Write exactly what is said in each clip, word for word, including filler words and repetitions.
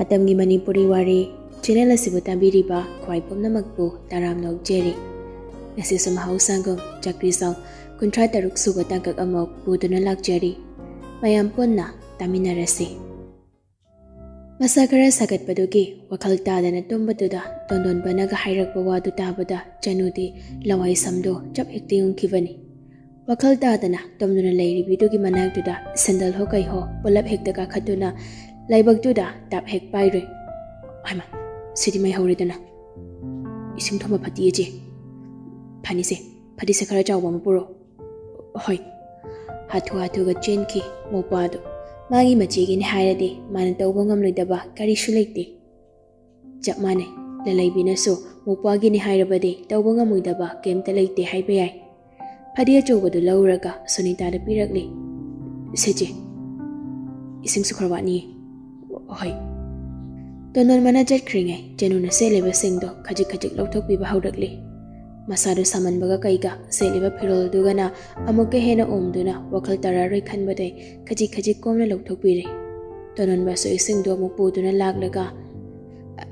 ꯃꯇꯝꯒꯤ ꯃꯅꯤꯄꯨꯔꯤ ꯋꯥꯔꯤ ꯆꯦꯅꯦꯜ ꯑꯁꯤꯕꯨ ꯇꯥꯕꯤꯔꯤꯕ ꯈ꯭ꯋꯥꯏ ꯄꯨꯝꯅꯃꯛꯄꯨ ꯇꯔꯥꯝꯅ ꯑꯣꯛꯆꯔꯤ꯫ ꯉꯁꯤꯁꯨ ꯃꯍꯧꯁꯥꯒꯨꯝ ꯆꯀ꯭ꯔꯤ ꯁꯥꯎ ꯀꯨꯟꯊ꯭ꯔꯥ ꯇꯔꯨꯛ ꯁꯨꯕ ꯇꯥꯡꯀꯛ ꯑꯃ ꯄꯨꯗꯨꯅ ꯂꯥꯛꯆꯔꯤ꯫ ꯃꯌꯥꯝ ꯄꯨꯟꯅ ꯇꯥꯃꯤꯟꯅꯔꯁꯤ꯫ ꯃꯁꯥ ꯈꯔ ꯁꯥꯒꯠꯄꯗꯨꯒꯤ ꯋꯥꯈꯜ ꯇꯥꯗꯅ ꯇꯨꯝꯕꯗꯨꯗ ꯇꯣꯟꯗꯣꯟꯕꯅꯒ ꯍꯥꯏꯔꯛꯄ ꯋꯥꯗꯨ ꯇꯥꯕꯗ ꯆꯅꯨꯗꯤ ꯂꯋꯥꯏ ꯁꯝꯗꯣ ꯆꯞ ꯍꯦꯛꯇ ꯌꯨꯡꯈꯤꯕꯅꯤ꯫ ꯋꯥꯈꯜ ꯇꯥꯗꯅ ꯇꯨꯝꯗꯨꯅ ꯂꯩꯔꯤꯕꯤꯗꯨꯒꯤ ꯃꯅꯥꯛꯇꯨꯗ ꯁꯦꯟꯗꯜ ꯍꯣ ꯀꯩꯍꯣ ꯄꯨꯂꯞ ꯍꯦꯛꯇ ꯀꯥꯈꯠꯇꯨꯅ ꯂꯥꯏꯕꯛꯇꯨꯗ ꯇꯥꯞ ꯍꯦꯛ ꯄꯥꯏꯔꯨꯏ꯫ ꯍꯩꯃꯥ, ꯁꯤꯗꯤ ꯃꯩ ꯍꯧꯔꯦꯗꯅ꯫ ꯏꯁꯤꯡ ꯊꯨꯝꯕ ꯐꯗꯤ ꯑꯆꯦ꯫ ꯐꯅꯤꯁꯦ, ꯐꯗꯤꯁꯦ ꯈꯔ ꯆꯥꯎꯕ ꯑꯃ ꯄꯨꯔꯛꯑꯣ꯫ ꯍꯣꯏ꯫ ꯍꯥꯊꯨ ꯍꯥꯊꯨꯒ ꯆꯦꯟꯈꯤ ꯃꯧꯄ꯭ꯋꯥꯗꯨ꯫ ꯃꯥꯒꯤ ꯃꯆꯦꯒꯤꯅꯤ ꯍꯥꯏꯔꯗꯤ ꯃꯥꯅ ꯇꯧꯕ ꯉꯝꯂꯣꯏꯗꯕ ꯀꯔꯤꯁꯨ ꯂꯩꯇꯦ꯫ ꯆꯞ ꯃꯥꯟꯅꯩ, ꯂꯂꯩꯕꯤꯅꯁꯨ ꯃꯧꯄ꯭ꯋꯥꯒꯤꯅꯤ ꯍꯥꯏꯔꯕꯗꯤ ꯇꯧꯕ ꯉꯝꯃꯣꯏꯗꯕ ꯀꯩꯝꯇ ꯂꯩꯇꯦ ꯍꯥꯏꯕ ꯌꯥꯏ꯫ ꯐꯗꯤ ꯑꯆꯧꯕꯗꯨ ꯂꯧꯔꯒ ꯁꯨꯅꯤꯇꯥꯗ ꯄꯤꯔꯛꯂꯤ꯫ "ꯁꯦ ꯆꯦ, ꯏꯁꯤꯡꯁꯨ ꯈꯔ ꯋꯥꯠꯅꯤꯌꯦ"꯫ "ꯍꯣꯏ"꯫ ꯇꯣꯟꯗꯣꯟꯕꯅ ꯆꯠꯈ꯭ꯔꯤꯉꯩ ꯆꯅꯨꯅ ꯁꯦꯠꯂꯤꯕꯁꯤꯡꯗꯣ ꯈꯖꯤꯛ ꯈꯖꯤꯛ ꯂꯧꯊꯣꯛꯄꯤꯕ ꯍꯧꯔꯛꯂꯤ꯫ ꯃꯁꯥꯗꯨ ꯁꯥꯃꯟꯕꯒ ꯀꯩꯒ ꯁꯦꯠꯂꯤꯕ ꯐꯤꯔꯣꯜꯗꯨꯒꯅ ꯑꯃꯨꯛꯀ ꯍꯦꯟꯅ ꯑꯣꯝꯗꯨꯅ ꯋꯥꯈꯜ ꯇꯥꯔꯔꯣꯏ ꯈꯟꯕꯗꯩ ꯈꯖꯤꯛ ꯈꯖꯤꯛ ꯀꯣꯝꯅ ꯂꯧꯊꯣꯛꯄꯤꯔꯦ꯫ ꯇꯣꯟꯗꯣꯟꯕꯁꯨ ꯏꯁꯤꯡꯗꯨ ꯑꯃꯨꯛ ꯄꯨꯗꯨꯅ ꯂꯥꯛꯂꯒ,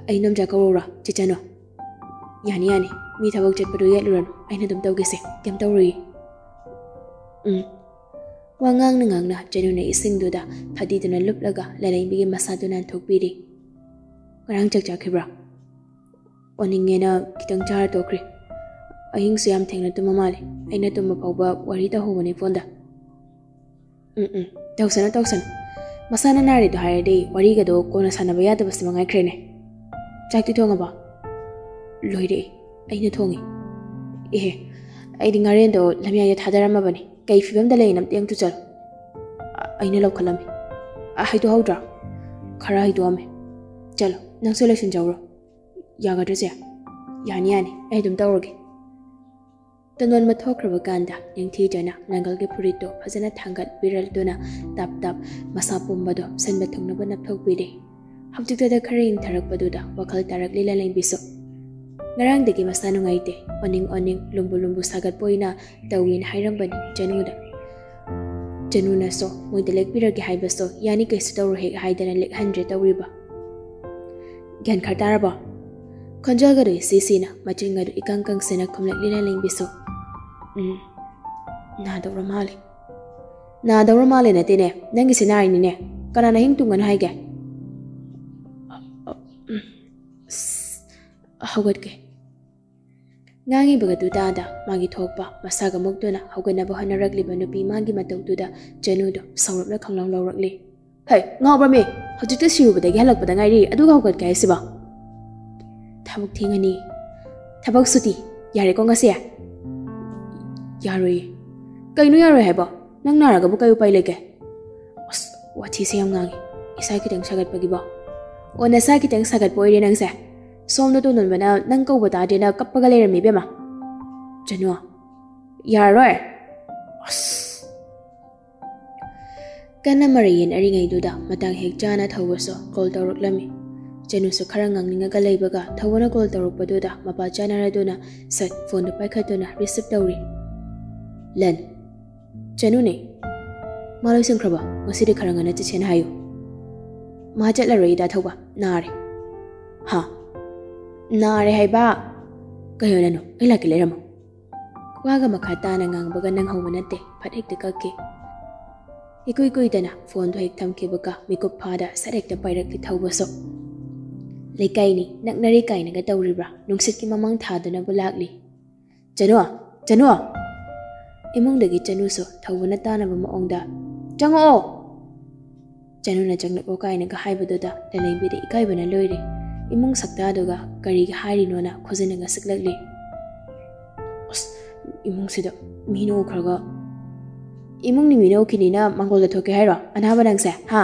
"ꯑꯩ ꯅꯣꯝꯖ ꯀꯧꯔꯧꯔꯥ, ꯆꯦ ꯆꯅꯨ?" "ꯌꯥꯅꯤ, ꯌꯥꯅꯤ꯫ ꯃꯤ ꯊꯕꯛ ꯆꯠꯄꯗꯨ ꯌꯦꯠꯂꯨꯔꯅꯨ꯫ ꯑꯩꯅ ꯑꯗꯨꯝ ꯇꯧꯒꯦꯁꯦ꯫ ꯀꯩꯝ ꯇꯧꯔꯣꯏꯌꯦ"꯫ "ꯎꯝ"꯫ ꯋꯥ ꯉꯥꯡꯅ ꯉꯥꯡꯅ ꯆꯅꯨꯅ ꯏꯁꯤꯡꯗꯨꯗ ꯐꯗꯤꯗꯨꯅ ꯂꯨꯞꯂꯒ ꯂꯂꯩꯕꯤꯒꯤ ꯃꯁꯥꯗꯨ ꯅꯥꯟꯊꯣꯛꯄꯤꯔꯤ꯫ "ꯉꯔꯥꯡ ꯆꯥꯛ ꯆꯥꯈꯤꯕ꯭ꯔꯥ?" "ꯑꯣꯅꯤꯡꯉꯦꯅ ꯈꯤꯇꯪ ꯆꯥꯔ ꯇꯣꯛꯈ꯭ꯔꯦ꯫ ꯑꯍꯤꯡꯁꯨ ꯌꯥꯝ ꯊꯦꯡꯅ ꯇꯨꯝꯕ ꯃꯥꯜꯂꯦ꯫ ꯑꯩꯅ ꯇꯨꯝꯕ ꯐꯥꯎꯕ ꯋꯥꯔꯤ ꯇꯧꯍꯧꯕꯅꯦ ꯐꯣꯟꯗ"꯫ "ꯎꯝ ꯎꯝ, ꯇꯧꯁꯅꯨ ꯇꯧꯁꯅꯨ꯫ ꯃꯁꯥꯅ ꯅꯥꯔꯦꯗꯣ ꯍꯥꯏꯔꯗꯤ ꯋꯥꯔꯤꯒꯗꯣ ꯀꯣꯟꯅ ꯁꯥꯟꯅꯕ ꯌꯥꯗꯕꯁꯤ ꯃꯉꯥꯏꯈ꯭ꯔꯦꯅꯦ꯫ ꯆꯥꯛꯇꯤ ꯊꯣꯡꯉꯕ?" "ꯂꯣꯏꯔꯦ, ꯑꯩꯅ ꯊꯣꯡꯉꯤ"꯫ "ꯑꯦꯍꯦ, ꯑꯩꯗꯤ ꯉꯥꯔꯦꯟꯗꯣ ꯂꯝꯌꯥꯏꯗ ꯊꯥꯗꯔꯝꯃꯕꯅꯤ꯫ ꯀꯩ ꯐꯤꯕꯝꯗ ꯂꯩꯅꯣ ꯑꯝꯇ ꯌꯦꯡ ꯆꯠꯂꯨ"꯫ "ꯑ-, ꯑꯩꯅ ꯂꯧꯈꯠꯂꯝꯃꯤ"꯫ "ꯑ, ꯍꯩꯗꯣꯛꯍꯧꯗ꯭ꯔꯥ?" "ꯈꯔ ꯍꯩꯗꯣꯛꯑꯝꯃꯦ"꯫ "ꯆꯠꯂꯣ, ꯅꯪꯁꯨ ꯂꯣꯏꯁꯤꯟꯖꯧꯔꯣ"꯫ "ꯌꯥꯒꯗ꯭ꯔꯣ ꯆꯦ?" "ꯌꯥꯅꯤ, ꯌꯥꯅꯤ, ꯑꯩ ꯑꯗꯨꯝ ꯇꯧꯔꯒꯦ"꯫ ꯇꯣꯟꯗꯣꯟꯕ ꯊꯣꯛꯈ꯭ꯔꯕ ꯀꯥꯟꯗ ꯅꯤꯡꯊꯤꯖꯅ ꯅꯪꯒꯜꯒꯤ ꯐꯨꯔꯤꯠꯇꯣ ꯐꯖꯅ ꯊꯥꯡꯒꯠꯄꯤꯔꯗꯨꯅ ꯇꯞ ꯇꯞ ꯃꯁꯥ ꯄꯨꯝꯕꯗꯣ ꯁꯤꯟꯕ ꯊꯨꯡꯅꯕ ꯅꯞꯊꯣꯛꯄꯤꯔꯦ꯫ ꯍꯧꯖꯤꯛꯇꯗ ꯈꯔ ꯏꯪꯊꯔꯛꯄꯗꯨꯗ ꯋꯥꯈꯜ ꯇꯥꯔꯛꯂꯤ ꯂꯂꯩꯕꯤꯁꯨ꯫ ꯉꯔꯥꯡꯗꯒꯤ ꯃꯁꯥ ꯅꯨꯡꯉꯥꯏꯇꯦ, ꯑꯣꯅꯤꯡ ꯑꯣꯅꯤꯡ ꯂꯨꯝꯕꯨ ꯂꯨꯝꯕꯨ ꯁꯥꯒꯠꯄ ꯑꯣꯏꯅ ꯇꯧꯏꯅ ꯍꯥꯏꯔꯝꯕꯅꯤ ꯆꯅꯨꯗ꯫ ꯆꯅꯨꯅꯁꯨ ꯃꯣꯏꯗ ꯂꯦꯛꯄꯤꯔꯒꯦ ꯍꯥꯏꯕꯁꯨ ꯌꯥꯅꯤ ꯀꯩꯁꯨ ꯇꯧꯔꯣꯏ ꯍꯦꯛ ꯍꯥꯏꯗꯅ ꯂꯦꯛꯍꯟꯗ꯭ꯔꯦ ꯇꯧꯔꯤꯕ꯫ ꯒ꯭ꯌꯥꯟ ꯈꯔ ꯇꯥꯔꯕꯣ? ꯈꯣꯟꯖꯦꯜꯒꯗꯣ ꯏꯁꯤ ꯁꯤꯅ, ꯃꯆꯤꯟꯒꯗꯣ ꯏꯀꯪ ꯀꯪꯁꯤꯅ ꯈꯨꯝꯂꯛꯂꯤ ꯂꯂꯦꯝꯕꯤꯁꯨ꯫ "ꯎꯝ, ꯅꯥꯗꯧꯔ ꯃꯥꯜꯂꯦ꯫" "ꯅꯥꯗꯧꯔ ꯃꯥꯜꯂꯦ ꯅꯠꯇꯦꯅꯦ, ꯅꯪꯒꯤꯁꯦ ꯅꯥꯔꯤꯅꯤꯅꯦ꯫ ꯀꯅꯥꯅ ꯍꯤꯡ ꯇꯨꯡꯒꯅꯨ ꯍꯥꯏꯒꯦ?" "ꯑꯁ, ꯍꯧꯒꯠꯀꯦ꯫" ꯉꯥꯡꯉꯤꯕꯒꯗꯨ ꯇꯥꯗ ꯃꯥꯒꯤ ꯊꯣꯛꯄ ꯃꯁꯥꯒ ꯃꯨꯛꯇꯨꯅ ꯍꯧꯒꯠꯅꯕ ꯍꯣꯠꯅꯔꯛꯂꯤꯕ ꯅꯨꯄꯤ ꯃꯥꯒꯤ ꯃꯇꯧꯗꯨꯗ ꯆꯅꯨꯗꯣ ꯁꯥꯎꯔꯞꯅ ꯈꯪꯂꯥꯎ ꯂꯥꯎꯔꯛꯂꯤ꯫ "ꯍꯩ, ꯉꯥꯎꯕ꯭ꯔꯃꯤ? ꯍꯧꯖꯤꯛꯇ ꯁꯤꯔꯨꯕꯗꯒꯤ ꯍꯜꯂꯛꯄꯗ ꯉꯥꯏꯔꯤ, ꯑꯗꯨꯒ ꯍꯧꯒꯠꯀꯦ ꯍꯥꯏꯁꯤꯕꯣ? ꯊꯕꯛ ꯊꯦꯡꯉꯅꯤ꯫" "ꯊꯕꯛ ꯁꯨꯇꯤ꯫ ꯌꯥꯔꯦꯀꯣ ꯉꯁꯤ?" "ꯌꯥꯔꯣꯏꯌꯦ꯫" "ꯀꯩꯅꯣ ꯌꯥꯔꯣꯏ ꯍꯥꯏꯕꯣ? ꯅꯪ ꯅꯥꯔꯒꯕꯨ ꯀꯩ ꯎꯄꯥꯏ ꯂꯩꯒꯦ?" "ꯑꯁ, ꯋꯥꯊꯤꯁꯦ ꯌꯥꯝ ꯉꯥꯡꯉꯤ꯫ ꯏꯁꯥ ꯈꯤꯇꯪ ꯁꯥꯒꯠꯄꯒꯤꯕꯣ?" "ꯑꯣ, ꯅꯁꯥ ꯈꯤꯇꯪ ꯁꯥꯒꯠꯄ ꯑꯣꯏꯔꯦ ꯅꯪꯁꯦ꯫ ꯁꯣꯝꯗ ꯇꯣꯟꯗꯣꯟꯕꯅ ꯅꯪ ꯀꯧꯕ ꯇꯥꯗꯦꯅ ꯀꯞꯄꯒ ꯂꯩꯔꯝꯃꯤ ꯏꯕꯦꯝꯃ꯫" "ꯆꯅꯨ, ꯌꯥꯔꯔꯣꯏ꯫" ꯑꯁ꯫ ꯀꯟꯅ ꯃꯔꯩ ꯌꯦꯠꯅꯔꯤꯉꯩꯗꯨꯗ ꯃꯇꯥꯡ ꯍꯦꯛ ꯆꯥꯅ ꯊꯧꯕꯁꯨ ꯀꯣꯜ ꯇꯧꯔꯛꯂꯝꯃꯤ꯫ ꯆꯅꯨꯁꯨ ꯈꯔ ꯉꯥꯡꯅꯤꯡꯉꯒ ꯂꯩꯕꯒ ꯊꯧꯕꯅ ꯀꯣꯜ ꯇꯧꯔꯛꯄꯗꯨꯗ ꯃꯄꯥ ꯆꯥꯅꯔꯗꯨꯅ ꯁꯠ ꯐꯣꯟꯗꯨ ꯄꯥꯏꯈꯠꯇꯨꯅ ꯔꯤꯁꯤꯞ ꯇꯧꯔꯤ꯫ "ꯂꯟ, ꯆꯅꯨꯅꯦ꯫ ꯃꯥ ꯂꯣꯏꯁꯤꯟꯈ꯭ꯔꯕꯣ? ꯉꯁꯤꯗꯤ ꯈꯔ ꯉꯟꯅ ꯆꯠꯁꯦꯅ ꯍꯥꯏꯌꯨ꯫" "ꯃꯥ ꯆꯠꯂꯔꯣꯏ ꯏꯇꯥ ꯊꯧꯕ, ꯅꯥꯔꯦ꯫" "ꯍꯥ? ꯅꯥꯔꯦ ꯍꯥꯏꯕ? ꯀꯩ ꯍꯥꯏꯅꯣ? ꯑꯩ ꯂꯥꯛꯀꯦ, ꯂꯩꯔꯝꯃꯣ꯫" ꯋꯥꯒ ꯃꯈꯥ ꯇꯥꯅ ꯉꯥꯡꯕꯒ ꯅꯪꯍꯧꯕ ꯅꯠꯇꯦ, ꯐꯠ ꯍꯦꯛꯇ ꯀꯛꯈꯤ꯫ ꯏꯀꯨꯏ ꯀꯨꯏꯗꯅ ꯐꯣꯟꯗꯣ ꯍꯦꯛ ꯊꯝꯈꯤꯕꯒ ꯃꯤꯀꯨꯞ ꯐꯥꯗ ꯁꯠ ꯍꯦꯛꯇ ꯄꯥꯏꯔꯛꯂꯤ ꯊꯧꯕꯁꯨ꯫ "ꯂꯩꯀꯥꯏꯅꯤ, ꯅꯛꯅꯔꯦ ꯀꯥꯏꯅꯒ ꯇꯧꯔꯤꯕ꯭ꯔꯥ? ꯅꯨꯡꯁꯤꯠꯀꯤ ꯃꯃꯥꯡ ꯊꯥꯗꯨꯅꯕꯨ ꯂꯥꯛꯂꯤ꯫" "ꯆꯅꯨ! ꯆꯅꯨ!" ꯏꯃꯨꯡꯗꯒꯤ ꯆꯅꯨꯁꯨ ꯊꯧꯕꯅ ꯇꯥꯅꯕ ꯃꯑꯣꯡꯗ, "ꯆꯪꯉꯛꯑꯣ!" ꯆꯅꯨꯅ "ꯆꯪꯂꯛꯑꯣ" ꯀꯥꯏꯅꯒ ꯍꯥꯏꯕꯗꯨꯗ ꯂꯂꯩꯕꯤꯗꯤ ꯏꯀꯥꯏꯕꯅ ꯂꯣꯏꯔꯦ꯫ ꯏꯃꯨꯡ ꯁꯛꯇꯥꯗꯨꯒ ꯀꯔꯤꯒꯤ ꯍꯥꯏꯔꯤꯅꯣꯅ ꯈꯣꯖꯤꯟꯅꯒ ꯁꯤꯛꯂꯛꯂꯤ꯫ "ꯑꯁ, ꯏꯃꯨꯡꯁꯤꯗ ꯃꯤꯅ ꯎꯈ꯭ꯔꯒ꯫" "ꯏꯃꯨꯡꯅꯤ ꯃꯤꯅ ꯎꯈꯤꯅꯤꯅ ꯃꯥꯡꯒꯣꯜꯗ ꯊꯣꯛꯀꯦ ꯍꯥꯏꯔꯣ, ꯑꯅꯥꯕ ꯅꯪꯁꯦ, ꯍꯥ?"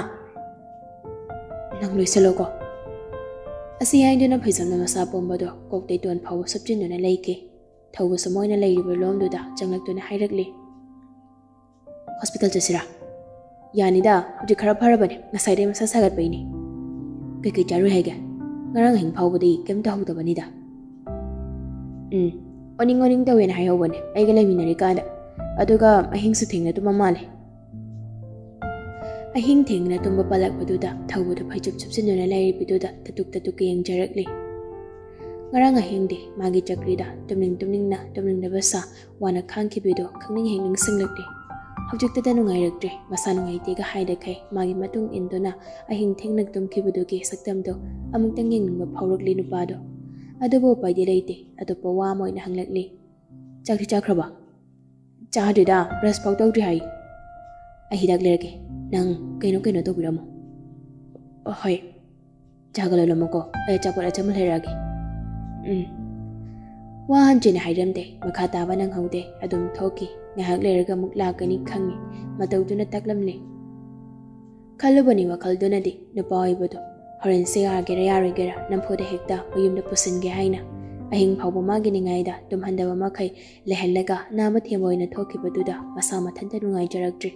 "ꯅꯪ ꯂꯣꯏꯁꯤꯜꯂꯣꯀꯣ꯫" ꯑꯁꯤ ꯍꯥꯏꯗꯨꯅ ꯐꯩꯖꯣꯝꯅ ꯃꯁꯥ ꯄꯨꯝꯕꯗꯣ ꯀꯣꯛꯇꯩ ꯇꯣꯟ ꯐꯥꯎꯕ ꯁꯨꯞꯆꯤꯟꯗꯨꯅ ꯂꯩꯈꯤ꯫ ꯊꯧꯕꯁꯨ ꯃꯣꯏꯅ ꯂꯩꯔꯤꯕ ꯂꯣꯝꯗꯨꯗ ꯆꯪꯂꯛꯇꯨꯅ ꯍꯥꯏꯔꯛꯂꯤ꯫ "ꯍꯣꯁꯄꯤꯇꯥꯜ ꯆꯠꯁꯤꯔꯥ?" "ꯌꯥꯅꯤꯗ, ꯍꯧꯖꯤꯛ ꯈꯔ ꯐꯔꯕꯅꯦ, ꯉꯁꯥꯏꯗꯩ ꯃꯁꯥ ꯁꯥꯒꯠꯄꯩꯅꯦ꯫" "ꯀꯩꯀꯩ ꯆꯥꯔꯨꯏ ꯍꯥꯏꯒꯦ? ꯉꯔꯥꯡ ꯑꯍꯤꯡ ꯐꯥꯎꯕꯗꯤ ꯀꯩꯝ ꯇꯧꯍꯧꯗꯕꯅꯤꯗ꯫" "ꯎꯝ, ꯑꯣꯅꯤꯡ ꯑꯣꯅꯤꯡ ꯇꯧꯋꯦꯅ ꯍꯥꯏꯍꯧꯕꯅꯦ ꯑꯩꯒ ꯂꯩꯃꯤꯟꯅꯔꯤꯀꯥꯟꯗ꯫ ꯑꯗꯨꯒ ꯑꯍꯤꯡꯁꯨ ꯊꯦꯡꯅ ꯇꯨꯝꯕ ꯃꯥꯜꯂꯦ꯫" ꯑꯍꯤꯡ ꯊꯦꯡꯅ ꯇꯨꯝꯕ ꯄꯥꯜꯂꯛꯄꯗꯨꯗ ꯊꯧꯕꯗꯨ ꯐꯩꯖꯨꯞ ꯁꯨꯞꯆꯤꯟꯗꯨꯅ ꯂꯩꯔꯤꯕꯗꯨꯗ ꯇꯇꯨꯛ ꯇꯇꯨꯛꯀ ꯌꯦꯡꯖꯔꯛꯂꯤ꯫ ꯉꯔꯥꯡ ꯑꯍꯤꯡꯗꯤ ꯃꯥꯒꯤ ꯆꯀ꯭ꯔꯤꯗ ꯇꯨꯝꯅꯤꯡ ꯇꯨꯝꯅꯤꯡꯅ ꯇꯨꯝꯅꯤꯡꯗꯕ ꯁꯥ ꯋꯥꯅ ꯈꯥꯡꯈꯤꯕꯗꯨ ꯈꯪꯅꯤꯡ ꯍꯦꯛ ꯅꯤꯡꯁꯤꯡꯂꯛꯂꯤ꯫ ꯍꯧꯖꯤꯛꯇꯗ ꯅꯨꯡꯉꯥꯏꯔꯛꯇ꯭ꯔꯦ꯫ ꯃꯁꯥ ꯅꯨꯡꯉꯥꯏꯇꯦꯒ ꯍꯥꯏꯔꯈꯩ ꯃꯥꯒꯤ ꯃꯇꯨꯡ ꯏꯟꯗꯨꯅ ꯑꯍꯤꯡ ꯊꯦꯡꯅ ꯇꯨꯝꯈꯤꯕꯗꯨꯒꯤ ꯁꯛꯇꯝꯗꯨ ꯑꯃꯨꯛꯇꯪ ꯌꯦꯡꯅꯤꯡꯕ ꯐꯥꯎꯔꯛꯂꯤ ꯅꯨꯄꯥꯗꯣ꯫ ꯑꯗꯨꯕꯨ ꯎꯄꯥꯏꯗꯤ ꯂꯩꯇꯦ꯫ ꯑꯇꯣꯞꯄ ꯋꯥ ꯑꯃ ꯑꯣꯏꯅ ꯍꯪꯂꯛꯂꯤ꯫ "ꯆꯥꯛꯇꯤ ꯆꯥꯈ꯭ꯔꯕ?" "ꯆꯥꯗ꯭ꯔꯤꯗ, ꯕ꯭ꯔꯁ ꯐꯥꯎ ꯇꯧꯗ꯭ꯔꯤ ꯍꯥꯏ꯫" "ꯑꯩ ꯍꯤꯗꯥꯛ ꯂꯩꯔꯛꯀꯦ꯫ ꯅꯪ ꯀꯩꯅꯣ ꯀꯩꯅꯣ ꯇꯧꯕꯤꯔꯝꯃꯣ꯫" "ꯍꯣꯏ꯫ ꯆꯥꯒ ꯂꯣꯜꯂꯝꯃꯣꯀꯣ꯫ ꯑꯩ ꯑꯆꯥꯄꯣꯠ ꯑꯆꯝꯕ ꯂꯩꯔꯛꯑꯒꯦ꯫" "ꯎꯝ꯫" ꯋꯥ ꯍꯟꯖꯤꯟꯅ ꯍꯥꯏꯔꯝꯗꯦ꯫ ꯃꯈꯥ ꯇꯥꯕ ꯅꯪꯍꯧꯗꯦ꯫ ꯑꯗꯨꯝ ꯊꯣꯛꯈꯤ꯫ ꯉꯥꯏꯍꯥꯛ ꯂꯩꯔꯒ ꯑꯃꯨꯛ ꯂꯥꯛꯀꯅꯤ ꯈꯪꯉꯤ꯫ ꯃꯇꯧꯗꯨꯅ ꯇꯥꯛꯂꯝꯂꯦ꯫ ꯈꯜꯂꯨꯕꯅꯤ ꯋꯥꯈꯜꯗꯨꯅꯗꯤ ꯅꯨꯄꯥ ꯑꯣꯏꯕꯗꯣ꯫ ꯍꯣꯔꯦꯟꯁꯦ ꯌꯥꯒꯦꯔꯥ ꯌꯥꯔꯣꯏꯒꯦꯔꯥ ꯅꯝꯐꯨꯗ ꯍꯦꯛꯇ ꯃꯌꯨꯝꯗ ꯄꯨꯁꯤꯟꯒꯦ ꯍꯥꯏꯅ ꯑꯍꯤꯡ ꯐꯥꯎꯕ ꯃꯥꯒꯤ ꯅꯤꯡꯉꯥꯏꯗ ꯇꯨꯝꯍꯟꯗꯕ ꯃꯈꯩ ꯂꯩꯍꯜꯂꯒ ꯅꯥ ꯃꯊꯦꯝꯕ ꯑꯣꯏꯅ ꯊꯣꯛꯈꯤꯕꯗꯨꯗ ꯃꯁꯥ ꯃꯊꯟꯇ ꯅꯨꯡꯉꯥꯏꯖꯔꯛꯇ꯭ꯔꯦ꯫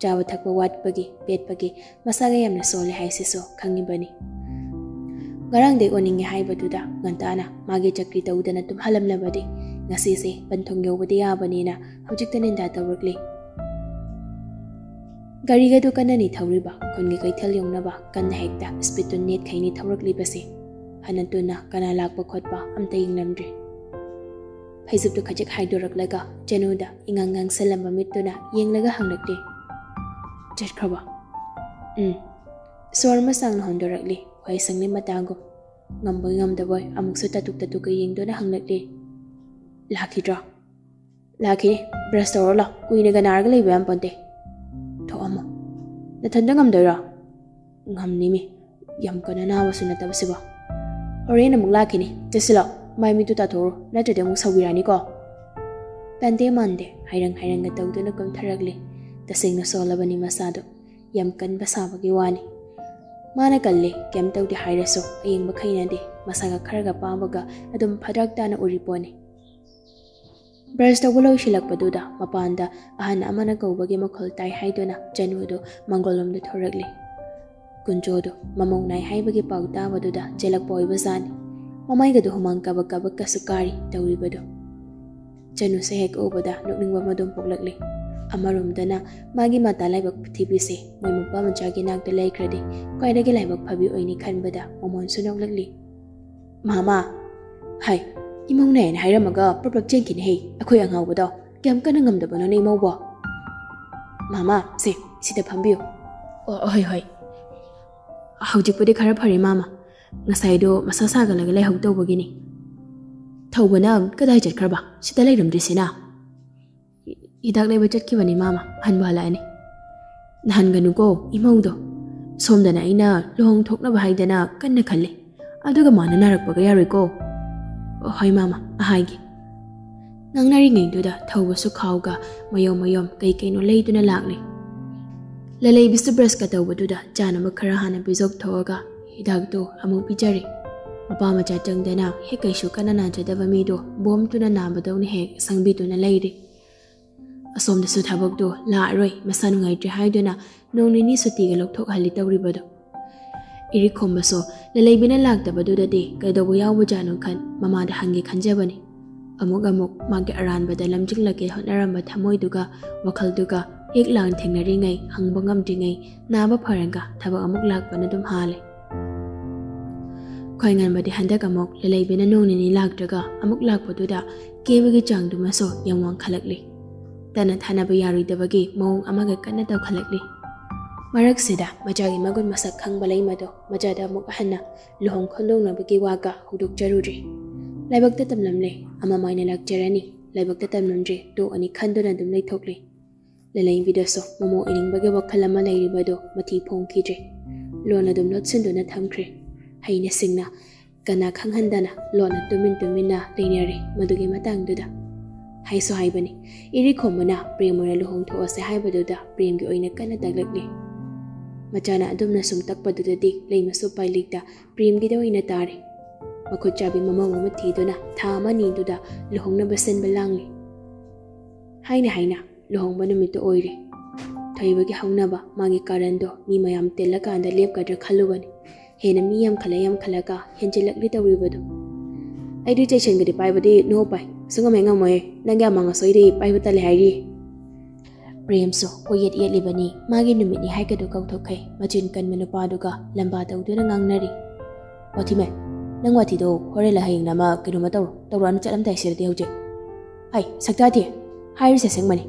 ꯆꯥꯕ ꯊꯛꯄ ꯋꯥꯠꯄꯒꯤ, ꯄꯦꯠꯄꯒꯤ ꯃꯁꯥꯒ ꯌꯥꯝꯅ ꯁꯣꯜꯂꯦ ꯍꯥꯏꯁꯤꯁꯨ ꯈꯪꯉꯤꯕꯅꯤ꯫ ꯉꯔꯥꯡꯗꯩ ꯑꯣꯟꯅꯤꯡꯉꯦ ꯍꯥꯏꯕꯗꯨꯗ ꯉꯟꯇꯥꯅ ꯃꯥꯒꯤ ꯆꯀ꯭ꯔꯤ ꯇꯧꯗꯅ ꯇꯨꯝꯍꯜꯂꯝꯂꯕꯗꯤ ꯉꯁꯤꯁꯦ ꯄꯟꯊꯨꯡ ꯌꯧꯕꯗꯤ ꯌꯥꯕꯅꯤꯅ ꯍꯧꯖꯤꯛꯇ ꯅꯤꯟꯗꯥ ꯇꯧꯔꯛꯂꯤ꯫ ꯒꯥꯔꯤꯒꯗꯨ ꯀꯟꯅꯅꯤ ꯊꯧꯔꯤꯕ, ꯈꯨꯟꯒꯤ ꯀꯩꯊꯦꯜ ꯌꯧꯅꯕ ꯀꯟꯅ ꯍꯦꯛꯇ ꯁ꯭ꯄꯤꯠꯇꯨ ꯅꯦꯠꯈꯩꯅꯤ ꯊꯧꯔꯛꯂꯤꯕꯁꯦ꯫ ꯍꯟꯅ ꯇꯨꯅ ꯀꯅꯥ ꯂꯥꯛꯄ ꯈꯣꯠꯄ ꯑꯝꯇ ꯌꯦꯡꯂꯝꯗ꯭ꯔꯦ꯫ ꯐꯩꯖꯨꯞꯇꯨ ꯈꯖꯤꯛ ꯍꯥꯏꯗꯣꯔꯛꯂꯒ ꯆꯅꯨꯗ ꯏꯉꯥꯡ ꯉꯥꯡꯁꯜꯂꯝꯕ ꯃꯤꯠꯇꯨꯅ ꯌꯦꯡꯂꯒ ꯍꯪꯂꯛꯂꯦ, "ꯆꯠꯈ꯭ꯔꯕ?" "ꯎꯝ꯫" ꯁꯣꯔ ꯑꯃ ꯁꯥꯡꯅ ꯍꯣꯟꯗꯣꯔꯛꯂꯤ, ꯋꯥꯍꯩ ꯁꯪꯂꯤ ꯃꯇꯥꯒꯨꯝ꯫ ꯉꯝꯕꯣꯏ ꯉꯝꯗꯕꯣꯏ ꯑꯃꯨꯛꯁꯨ ꯇꯥꯇꯨꯛ ꯇꯥꯇꯨꯛꯀ ꯌꯦꯡꯗꯨꯅ ꯍꯪꯂꯛꯂꯤ, "ꯂꯥꯛꯈꯤꯗ꯭ꯔꯣ?" "ꯂꯥꯛꯈꯤꯅꯤ꯫ ꯕ꯭ꯔꯁ ꯇꯧꯔꯣ ꯂꯥꯎ꯫ ꯀꯨꯏꯅꯒ ꯅꯥꯔꯒ ꯂꯩꯕ ꯌꯥꯝ ꯄꯣꯟꯇꯦ꯫ ꯊꯣꯛꯑꯝꯃꯣ꯫ ꯅꯊꯟꯗ ꯉꯝꯗꯣꯏꯔꯣ?" "ꯉꯝꯅꯤꯃꯤ꯫ ꯌꯥꯝ ꯀꯟꯅ ꯅꯥꯕꯁꯨ ꯅꯠꯇꯕꯁꯤꯕꯣ꯫" "ꯍꯣꯔꯦꯟ ꯑꯃꯨꯛ ꯂꯥꯛꯈꯤꯅꯤ꯫ ꯆꯠꯁꯤꯂꯣ꯫ ꯃꯥꯏ ꯃꯤꯠꯇꯨ ꯇꯥꯊꯣꯛꯎꯔꯣ꯫ ꯅꯠꯇ꯭ꯔꯗꯤ ꯑꯃꯨꯛ ꯁꯥꯎꯕꯤꯔꯛꯑꯅꯤꯀꯣ꯫" ꯇꯟꯗꯦ ꯃꯥꯟꯗꯦ꯫ ꯍꯥꯏꯔꯪ ꯍꯥꯏꯔꯪꯒ ꯇꯧꯗꯨꯅ ꯀꯨꯝꯊꯔꯛꯂꯤ꯫ ꯇꯁꯦꯡꯅ ꯁꯣꯜꯂꯕꯅꯤ ꯃꯁꯥꯗꯣ꯫ ꯌꯥꯝ ꯀꯟꯕ ꯁꯥꯕꯒꯤ ꯋꯥꯅꯤ꯫ ꯃꯥꯅ ꯀꯜꯂꯤ, ꯀꯩꯝ ꯇꯧꯗꯦ ꯍꯥꯏꯔꯁꯨ ꯑꯌꯦꯡꯕ ꯈꯩꯅꯗꯤ ꯃꯁꯥꯒ ꯈꯔꯒ ꯄꯥꯕꯒ ꯑꯗꯨꯝ ꯐꯗ꯭ꯔꯛ ꯇꯥꯅ ꯎꯔꯤ ꯄꯣꯠꯅꯤ꯫ ꯕ꯭ꯔꯁ ꯇꯧꯕ ꯂꯣꯏꯁꯤꯜꯂꯛꯄꯗꯨꯗ ꯃꯄꯥꯟꯗ ꯑꯍꯟ ꯑꯃꯅ ꯀꯧꯕꯒꯤ ꯃꯈꯣꯜ ꯇꯥꯏ ꯍꯥꯏꯗꯨꯅ ꯆꯅꯨꯗꯨ ꯃꯪꯒꯣꯜꯂꯣꯝꯗ ꯊꯣꯔꯛꯂꯤ꯫ ꯀꯨꯟꯖꯣꯗꯨ ꯃꯃꯧ ꯅꯥꯏ ꯍꯥꯏꯕꯒꯤ ꯄꯥꯎ ꯇꯥꯕꯗꯨꯗ ꯆꯦꯜꯂꯛꯄ ꯑꯣꯏꯕꯖꯥꯠꯅꯤ꯫ ꯃꯃꯥꯏꯒꯗꯨ ꯍꯨꯃꯥꯡ ꯀꯕꯛ ꯀꯕꯛꯀꯁꯨ ꯀꯥꯔꯤ ꯇꯧꯔꯤꯕꯗꯨ꯫ ꯆꯅꯨꯁꯦ ꯍꯦꯛ ꯎꯕꯗ ꯅꯣꯛꯅꯤꯡꯕ ꯑꯃ ꯑꯗꯨꯝ ꯄꯣꯛꯂꯛꯂꯤ꯫ ꯑꯃꯔꯣꯝꯗꯅ ꯃꯥꯒꯤ ꯃꯇꯥ ꯂꯥꯏꯕꯛ ꯊꯤꯕꯤꯁꯦ ꯃꯣꯏ ꯃꯄꯥ ꯃꯆꯥꯒꯤ ꯅꯥꯛꯇ ꯂꯩꯈ꯭ꯔꯗꯤ ꯈ꯭ꯋꯥꯏꯗꯒꯤ ꯂꯥꯏꯕꯛ ꯐꯕꯤ ꯑꯣꯏꯅꯤ ꯈꯟꯕꯗ ꯃꯃꯣꯟꯁꯨ ꯅꯣꯛꯂꯛꯂꯤ꯫ "ꯃꯥꯃꯥ!" "ꯍꯥꯏ, ꯏꯃꯧꯅꯦꯅ ꯍꯥꯏꯔꯝꯃꯒ ꯄ꯭ꯔꯞ ꯄ꯭ꯔꯞ ꯆꯦꯟꯈꯤꯅꯦꯍꯦ ꯑꯩꯈꯣꯏ ꯑꯉꯥꯎꯕꯗꯣ꯫ ꯀꯌꯥꯝ ꯀꯟꯅ ꯉꯝꯗꯕꯅꯣꯅꯦ ꯏꯃꯧꯕꯣ?" "ꯃꯥꯃꯥ, ꯁꯦ, ꯁꯤꯗ ꯐꯝꯕꯤꯌꯨ꯫ ꯑꯣ, ꯍꯣꯏ, ꯍꯣꯏ꯫ ꯍꯧꯖꯤꯛꯄꯨꯗꯤ ꯈꯔ ꯐꯔꯦ ꯃꯥꯃꯥ꯫ ꯉꯁꯥꯏꯗꯣ ꯃꯁꯥ ꯁꯥꯒꯠꯂꯒ ꯂꯩꯍꯧ ꯇꯧꯕꯒꯤꯅꯤ꯫ ꯊꯧꯕꯅ ꯀꯗꯥꯏ ꯆꯠꯈ꯭ꯔꯕ? ꯁꯤꯗ ꯂꯩꯔꯝꯗ꯭ꯔꯤꯁꯤꯅ?" "ꯍꯤꯗꯥꯛ ꯂꯩꯕ ꯆꯠꯈꯤꯕꯅꯤ ꯃꯥꯃꯥ, ꯍꯟꯕꯨ ꯍꯜꯂꯛꯑꯅꯤ꯫ ꯅꯥꯍꯟꯒꯅꯨꯀꯣ ꯏꯃꯧꯗꯣ꯫ ꯁꯣꯝꯗꯅ ꯑꯩꯅ ꯂꯨꯍꯣꯡ ꯊꯣꯛꯅꯕ ꯍꯥꯏꯗꯅ ꯀꯟꯅ ꯈꯜꯂꯤ, ꯑꯗꯨꯒ ꯃꯥꯅ ꯅꯥꯔꯛꯄꯒ ꯌꯥꯔꯣꯏꯀꯣ꯫" "ꯍꯣꯏ ꯃꯥꯃꯥ, ꯑꯍꯥꯏꯒꯦ꯫" ꯉꯥꯡꯅꯔꯤꯉꯩꯗꯨꯗ ꯊꯧꯕꯁꯨ ꯈꯥꯎꯒ ꯃꯌꯣꯝ ꯃꯌꯣꯝ ꯀꯩ ꯀꯩꯅꯣ ꯂꯩꯗꯨꯅ ꯂꯥꯛꯂꯦ꯫ ꯂꯂꯩꯕꯤꯁꯨ ꯕ꯭ꯔꯁꯀ ꯇꯧꯕꯗꯨꯗ ꯆꯥꯅꯕ ꯈꯔ ꯍꯥꯟꯅ ꯄꯤꯖꯣꯛꯊꯣꯛꯑꯒ ꯍꯤꯗꯥꯛꯇꯨ ꯑꯃꯨꯛ ꯄꯤꯖꯔꯦ꯫ ꯃꯄꯥ ꯃꯆꯥ ꯆꯪꯗꯅ ꯍꯦꯛ ꯀꯩꯁꯨ ꯀꯟꯅ ꯅꯥꯖꯗꯕ ꯃꯤꯗꯣ ꯕꯣꯝꯇꯨꯅ ꯅꯥꯕꯗꯧꯅ ꯍꯦꯛ ꯁꯪꯕꯤꯗꯨꯅ ꯂꯩꯔꯤ꯫ ꯑꯁꯣꯝꯗꯁꯨ ꯊꯕꯛꯇꯣ ꯂꯥꯛꯑꯔꯣꯏ, ꯃꯁꯥ ꯅꯨꯡꯉꯥꯏꯇ꯭ꯔꯦ ꯍꯥꯏꯗꯨꯅ ꯅꯣꯡ ꯅꯤꯅꯤ ꯁꯨꯇꯤꯒ ꯂꯧꯊꯣꯛꯍꯜꯂꯤ ꯇꯧꯔꯤꯕꯗꯣ꯫ ꯏꯔꯤꯛ ꯈꯣꯝꯕꯁꯨ ꯂꯂꯩꯕꯤꯅ ꯂꯥꯛꯇꯕꯗꯨꯗꯗꯤ ꯀꯩꯗꯧꯕ ꯌꯥꯎꯕꯖꯥꯠꯅꯣ ꯈꯟ ꯃꯃꯥꯗ ꯍꯪꯒꯦ ꯈꯟꯖꯕꯅꯤ꯫ ꯑꯃꯨꯛ ꯑꯃꯨꯛ ꯃꯥꯒꯤ ꯑꯔꯥꯟꯕꯗ ꯂꯝꯖꯤꯡꯂꯒꯦ ꯍꯣꯠꯅꯔꯝꯕ ꯊꯃꯣꯏꯗꯨꯒ ꯋꯥꯈꯜꯗꯨꯒ ꯍꯦꯛ ꯂꯥꯟ ꯊꯦꯡꯅꯔꯤꯉꯩ, ꯍꯪꯕ ꯉꯝꯗ꯭ꯔꯤꯉꯩ, ꯅꯥꯕ ꯐꯔꯒ ꯊꯕꯛ ꯑꯃꯨꯛ ꯂꯥꯛꯄꯅ ꯑꯗꯨꯝ ꯍꯥꯜꯂꯦ꯫ ꯈ꯭ꯋꯥꯏꯉꯟꯕꯗꯤ ꯍꯟꯗꯛ ꯑꯃꯨꯛ ꯂꯂꯩꯕꯤꯅ ꯅꯣꯡ ꯅꯤꯅꯤ ꯂꯥꯛꯇ꯭ꯔꯒ ꯑꯃꯨꯛ ꯂꯥꯛꯄꯗꯨꯗ ꯀꯦꯕꯒꯤ ꯆꯥꯡꯗꯨꯃꯁꯨ ꯌꯥꯝ ꯋꯥꯡꯈꯠꯂꯛꯂꯤ꯫ ꯇꯠꯅ ꯊꯥꯅꯕ ꯌꯥꯔꯣꯏꯗꯕꯒꯤ ꯃꯑꯣꯡ ꯑꯃꯒ ꯀꯟꯅ ꯇꯧꯈꯠꯂꯛꯂꯤ꯫ ꯃꯔꯛꯁꯤꯗ ꯃꯆꯥꯒꯤ ꯃꯒꯨꯟ ꯃꯁꯛ ꯈꯪꯕ ꯂꯩꯃꯗꯣ ꯃꯆꯥꯗ ꯑꯃꯨꯛ ꯍꯟꯅ ꯂꯨꯍꯣꯡ ꯈꯣꯟꯗꯣꯡꯅꯕꯒꯤ ꯋꯥꯒ ꯍꯧꯗꯣꯛꯆꯔꯨꯔꯦ꯫ ꯂꯥꯏꯕꯛꯇ ꯇꯝꯂꯝꯂꯦ, ꯑꯃꯃꯥꯏꯅ ꯂꯥꯛꯆꯔꯅꯤ, ꯂꯥꯏꯕꯛꯇ ꯇꯝꯂꯝꯗ꯭ꯔꯦ, ꯇꯣꯛꯑꯅꯤ ꯈꯟꯗꯨꯅ ꯑꯗꯨꯝ ꯂꯩꯊꯣꯛꯂꯦ꯫ ꯂꯂꯩꯕꯤꯗꯁꯨ ꯃꯃꯧ ꯑꯣꯏꯅꯤꯡꯕꯒꯤ ꯋꯥꯈꯜ ꯑꯃ ꯂꯩꯔꯤꯕꯗꯣ ꯃꯊꯤ ꯐꯣꯡꯈꯤꯗ꯭ꯔꯦ꯫ ꯂꯣꯟ ꯑꯗꯨꯝ ꯂꯣꯠꯁꯤꯟꯗꯨꯅ ꯊꯝꯈ꯭ꯔꯦ꯫ ꯍꯩꯅ ꯁꯤꯡꯅ ꯀꯅꯥ ꯈꯪꯍꯟꯗꯅ ꯂꯣꯟꯅ ꯇꯨꯃꯤꯟ ꯇꯨꯃꯤꯟꯅ ꯂꯩꯅꯔꯦ ꯃꯗꯨꯒꯤ ꯃꯇꯥꯡꯗꯨꯗ꯫ ꯍꯥꯏꯁꯨ ꯍꯥꯏꯕꯅꯤ, ꯏꯔꯤꯛ ꯈꯣꯝꯕꯅ ꯄ꯭ꯔꯦꯝ ꯑꯣꯏꯅ ꯂꯨꯍꯣꯡꯊꯣꯛꯑꯁꯦ ꯍꯥꯏꯕꯗꯨꯗ ꯄ꯭ꯔꯦꯝꯒꯤ ꯑꯣꯏꯅ ꯀꯟꯅ ꯇꯛꯂꯛꯂꯤ꯫ ꯃꯆꯥꯅ ꯑꯗꯨꯝꯅ ꯁꯨꯝ ꯇꯛꯄꯗꯨꯗꯗꯤ ꯂꯩꯃꯁꯨ ꯎꯄꯥꯏ ꯂꯩꯇ ꯄ꯭ꯔꯦꯝꯒꯤꯗ ꯑꯣꯏꯅ ꯇꯥꯔꯦ꯫ ꯃꯈꯨꯠ ꯆꯥꯕꯤ ꯃꯃꯧ ꯑꯃ ꯊꯤꯗꯨꯅ ꯊꯥ ꯑꯃꯅꯤꯗꯨꯗ ꯂꯨꯍꯣꯡꯅꯕ ꯁꯤꯟꯕ ꯂꯥꯡꯂꯤ꯫ ꯍꯥꯏꯅ ꯍꯥꯏꯅ ꯂꯨꯍꯣꯡꯕ ꯅꯨꯃꯤꯠꯇꯨ ꯑꯣꯏꯔꯦ꯫ ꯊꯣꯏꯕꯒꯤ ꯍꯧꯅꯕ ꯃꯥꯒꯤ ꯀꯥꯔꯟꯗꯣ ꯃꯤ ꯃꯌꯥꯝ ꯇꯤꯜꯂꯀꯥꯟꯗ ꯂꯦꯞꯀꯗ꯭ꯔꯥ ꯈꯜꯂꯨꯕꯅꯤ꯫ ꯍꯦꯟꯅ ꯃꯤ ꯌꯥꯝꯈꯠꯂ ꯌꯥꯝꯈꯠꯂꯒ ꯍꯦꯟꯖꯤꯜꯂꯛꯂꯤ ꯇꯧꯔꯤꯕꯗꯣ꯫ ꯑꯩꯗꯤ ꯆꯩꯁꯟꯒꯗꯤ ꯄꯥꯏꯕꯗꯤ ꯅꯣ ꯄꯥꯏ, ꯁꯨꯡꯉꯝ ꯍꯦꯛ ꯉꯝꯃꯣꯏ, ꯅꯪꯒꯤ ꯑꯃꯥꯡ ꯑꯁꯣꯏꯗꯤ ꯄꯥꯏꯕ ꯇꯜꯂꯦ ꯍꯥꯏꯔꯤ꯫ ꯄ꯭ꯔꯦꯝꯁꯨ ꯀꯣꯏꯌꯦꯠ ꯌꯦꯠꯂꯤꯕꯅꯤ꯫ ꯃꯥꯒꯤ ꯅꯨꯃꯤꯠꯅꯤ ꯍꯥꯏꯒꯗꯨ ꯀꯥꯎꯊꯣꯛꯈꯩ ꯃꯆꯤꯟ ꯀꯟꯕ ꯅꯨꯄꯥꯗꯨꯒ ꯂꯝꯕꯥ ꯇꯧꯗꯨꯅ ꯉꯥꯡꯅꯔꯤ꯫ "ꯋꯥꯊꯤꯃꯦ, ꯅꯪ ꯋꯥꯊꯤꯗꯣ ꯍꯣꯔꯦꯟꯂ ꯍꯌꯦꯡꯂ ꯑꯃ ꯀꯩꯅꯣꯃ ꯇꯧꯔꯣ, ꯇꯧꯔꯛꯑꯅꯨ ꯆꯠꯂꯝꯗꯥꯏꯁꯤꯗꯗꯤ ꯍꯧꯖꯤꯛ꯫ ꯍꯥꯏ, ꯁꯛꯇꯥ ꯊꯤ, ꯍꯥꯏꯔꯤꯁꯦ ꯑꯁꯦꯡꯕꯅꯤ꯫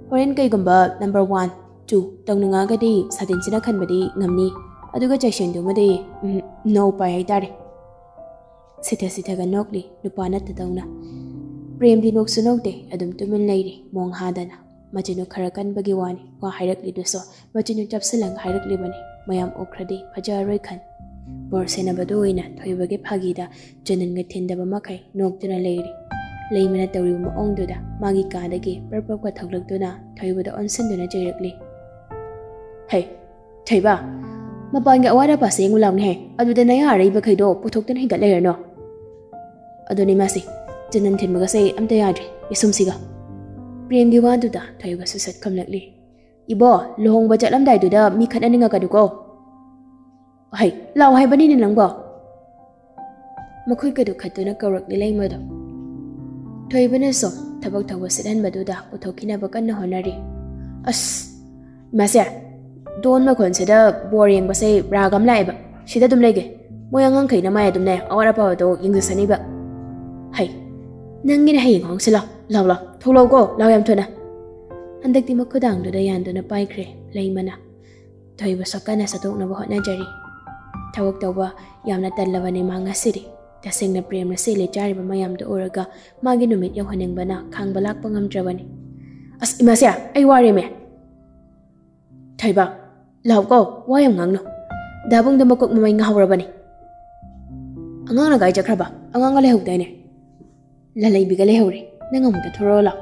ꯍꯣꯔꯦꯟ ꯀꯩꯒꯨꯝꯕ ꯅꯝꯕꯔ ꯋꯥꯟ, ꯇꯨ ꯇꯧꯅꯤꯡꯉꯒꯗꯤ ꯁꯥꯇꯤꯟꯁꯤꯅ ꯈꯟꯕꯗꯤ ꯉꯝꯅꯤ, ꯑꯗꯨꯒ ꯆꯩꯁꯦꯟꯗꯨꯃꯗꯤ, ꯎꯝ, ꯅꯣ ꯎꯄꯥꯏ ꯍꯥꯏꯇꯥꯔꯦ꯫" ꯁꯤꯊ ꯁꯤꯊꯒ ꯅꯣꯛꯂꯤ ꯅꯨꯄꯥ ꯅꯠꯇꯗꯧꯅ꯫ ꯄ꯭ꯔꯦꯝꯗꯤ ꯅꯣꯛꯁꯨ ꯅꯣꯛꯇꯦ, ꯑꯗꯨꯝ ꯇꯨꯃꯤꯟ ꯂꯩꯔꯤ ꯃꯣꯡ ꯍꯥꯗꯅ꯫ ꯃꯆꯤꯟꯗꯨ ꯈꯔ ꯀꯟꯕꯒꯤ ꯋꯥꯅꯤ, ꯋꯥ ꯍꯥꯏꯔꯛꯂꯤꯗꯨꯁꯨ ꯃꯆꯤꯟꯗꯨ ꯆꯞꯁꯤꯜꯂꯒ ꯍꯥꯏꯔꯛꯂꯤꯕꯅꯤ, ꯃꯌꯥꯝ ꯎꯈ꯭ꯔꯗꯤ ꯐꯖꯔꯔꯣꯏ ꯈꯟ꯫ ꯕꯣꯔ ꯁꯦꯟꯅꯕꯗꯨ ꯑꯣꯏꯅ ꯊꯣꯏꯕꯒꯤ ꯐꯥꯒꯤꯗ ꯆꯅꯟꯒ ꯊꯤꯟꯗꯕ ꯃꯈꯩ ꯅꯣꯛꯇꯨꯅ ꯂꯩꯔꯤ꯫ ꯂꯩꯃꯅ ꯇꯧꯔꯤꯕ ꯃꯑꯣꯡꯗꯨꯗ ꯃꯥꯒꯤ ꯀꯥꯗꯒꯤ ꯄꯔꯞ ꯄꯔꯞꯀ ꯊꯣꯛꯂꯛꯇꯨꯅ ꯊꯣꯏꯕꯗ ꯑꯣꯟꯁꯤꯟꯗꯨꯅ ꯆꯩꯔꯛꯂꯤ꯫ "ꯍꯩ, ꯊꯣꯏꯕ, ꯃꯄꯥꯟꯒꯤ ꯑꯋꯥꯠ ꯑꯄꯥꯁꯦ ꯌꯦꯡꯉꯨ ꯂꯥꯎꯅꯦꯍꯦ, ꯑꯗꯨꯗ ꯅꯌꯥ ꯑꯔꯩꯕꯈꯩꯗꯣ ꯄꯨꯊꯣꯛꯇꯨꯅ ꯍꯤꯒꯠ ꯂꯩꯔꯅꯨ꯫" ꯑꯗꯨꯅꯤ ꯃꯥꯁꯤ, ꯆꯅꯟ ꯊꯤꯟꯕꯒꯁꯦ ꯑꯝꯇ ꯌꯥꯗ꯭ꯔꯦ, ꯌꯦꯁꯨꯝꯁꯤꯒ꯫ ꯄ꯭ꯔꯦꯝꯒꯤ ꯋꯥꯗꯨꯗ ꯊꯣꯏꯕꯁꯨ ꯁꯠ ꯈꯨꯝꯂꯛꯂꯤ꯫ "ꯏꯕꯣ, ꯂꯨꯍꯣꯡꯕ ꯆꯠꯂꯝꯗꯥꯏꯗꯨꯗ ꯃꯤ ꯈꯠꯅꯅꯤꯡꯉꯛꯀꯅꯨꯀꯣ꯫ ꯍꯩ, ꯂꯥꯎ ꯍꯥꯏꯕꯅꯤꯅꯦ ꯅꯪꯕꯣ꯫" ꯃꯈꯨꯠꯀꯗꯨ ꯈꯠꯇꯨꯅ ꯀꯧꯔꯛꯂꯤ ꯂꯩꯃꯗꯣ꯫ ꯊꯣꯏꯕꯅꯁꯨ ꯊꯕꯛ ꯊꯧꯕ ꯁꯤꯠꯍꯟꯕꯗꯨꯗ ꯄꯨꯊꯣꯛꯈꯤꯅꯕ ꯀꯟꯅ ꯍꯣꯠꯅꯔꯤ꯫ "ꯑꯁ, ꯏꯃꯥꯁꯦ, ꯗꯣꯟ ꯃꯈꯣꯟꯁꯤꯗ ꯕꯣꯔ ꯌꯦꯡꯕꯁꯦ ꯔꯥꯒ ꯑꯃ ꯂꯥꯛꯑꯦꯕ꯫ ꯁꯤꯗ ꯑꯗꯨꯝ ꯂꯩꯒꯦ꯫ ꯃꯣꯏ ꯑꯉꯥꯡꯈꯩꯅ ꯃꯥꯏ ꯑꯗꯨꯝꯅꯦ ꯑꯋꯥꯠ ꯑꯄꯥꯗꯣ ꯌꯦꯡꯖꯁꯅꯤꯕ꯫ ꯍꯩ, ꯅꯪꯒꯤꯅ ꯍꯌꯦꯡ ꯍꯣꯡꯁꯤ ꯂꯥꯎ, ꯂꯥꯎ, ꯂꯥꯎ, ꯊꯣꯛꯂꯛꯎꯀꯣ, ꯂꯥꯎ ꯌꯥꯝ ꯊꯨꯅ꯫" ꯍꯟꯗꯛꯇꯤ ꯃꯈꯨꯗꯥꯡꯗꯨꯗ ꯌꯥꯟꯗꯨꯅ ꯄꯥꯏꯈ꯭ꯔꯦ ꯂꯩꯃꯅ꯫ ꯊꯣꯏꯕꯁꯨ ꯀꯟꯅ ꯆꯠꯊꯣꯛꯅꯕ ꯍꯣꯠꯅꯖꯔꯤ꯫ ꯊꯕꯛ ꯇꯧꯕ ꯌꯥꯝꯅ ꯇꯜꯂꯕꯅꯤ ꯃꯥ ꯉꯁꯤꯗꯤ꯫ ꯇꯁꯦꯡꯅ ꯄ꯭ꯔꯦꯝꯅ ꯁꯦꯜꯂꯤ ꯆꯥꯔꯤꯕ ꯃꯌꯥꯝꯗꯨ ꯎꯔꯒ ꯃꯥꯒꯤ ꯅꯨꯃꯤꯠ ꯌꯧꯍꯟꯅꯤꯡꯕꯅ ꯈꯥꯡꯕ ꯂꯥꯛꯄ ꯉꯝꯗ꯭ꯔꯕꯅꯤ꯫ "ꯑꯁ, ꯏꯃꯥꯁꯦ, ꯑꯩ ꯋꯥꯔꯦꯃꯦ꯫" "ꯊꯣꯏꯕ, ꯂꯥꯎꯀꯣ, ꯋꯥ ꯌꯥꯝ ꯉꯥꯡꯅꯨ꯫ ꯗꯥꯕꯨꯡꯗ ꯃꯀꯣꯛ ꯃꯃꯩ ꯉꯥꯎꯔꯕꯅꯤ꯫" "ꯑꯉꯥꯡꯅ ꯀꯥꯏ ꯆꯠꯈ꯭ꯔꯕ? ꯑꯉꯥꯡꯒ ꯂꯩꯍꯧꯗꯥꯏꯅꯦ?" "ꯂꯂꯩꯕꯤꯒ ꯂꯩꯍꯧꯔꯦ꯫ ꯅꯪ ꯑꯃꯨꯛꯇ ꯊꯣꯔꯛꯑꯣ ꯂꯥꯎ꯫"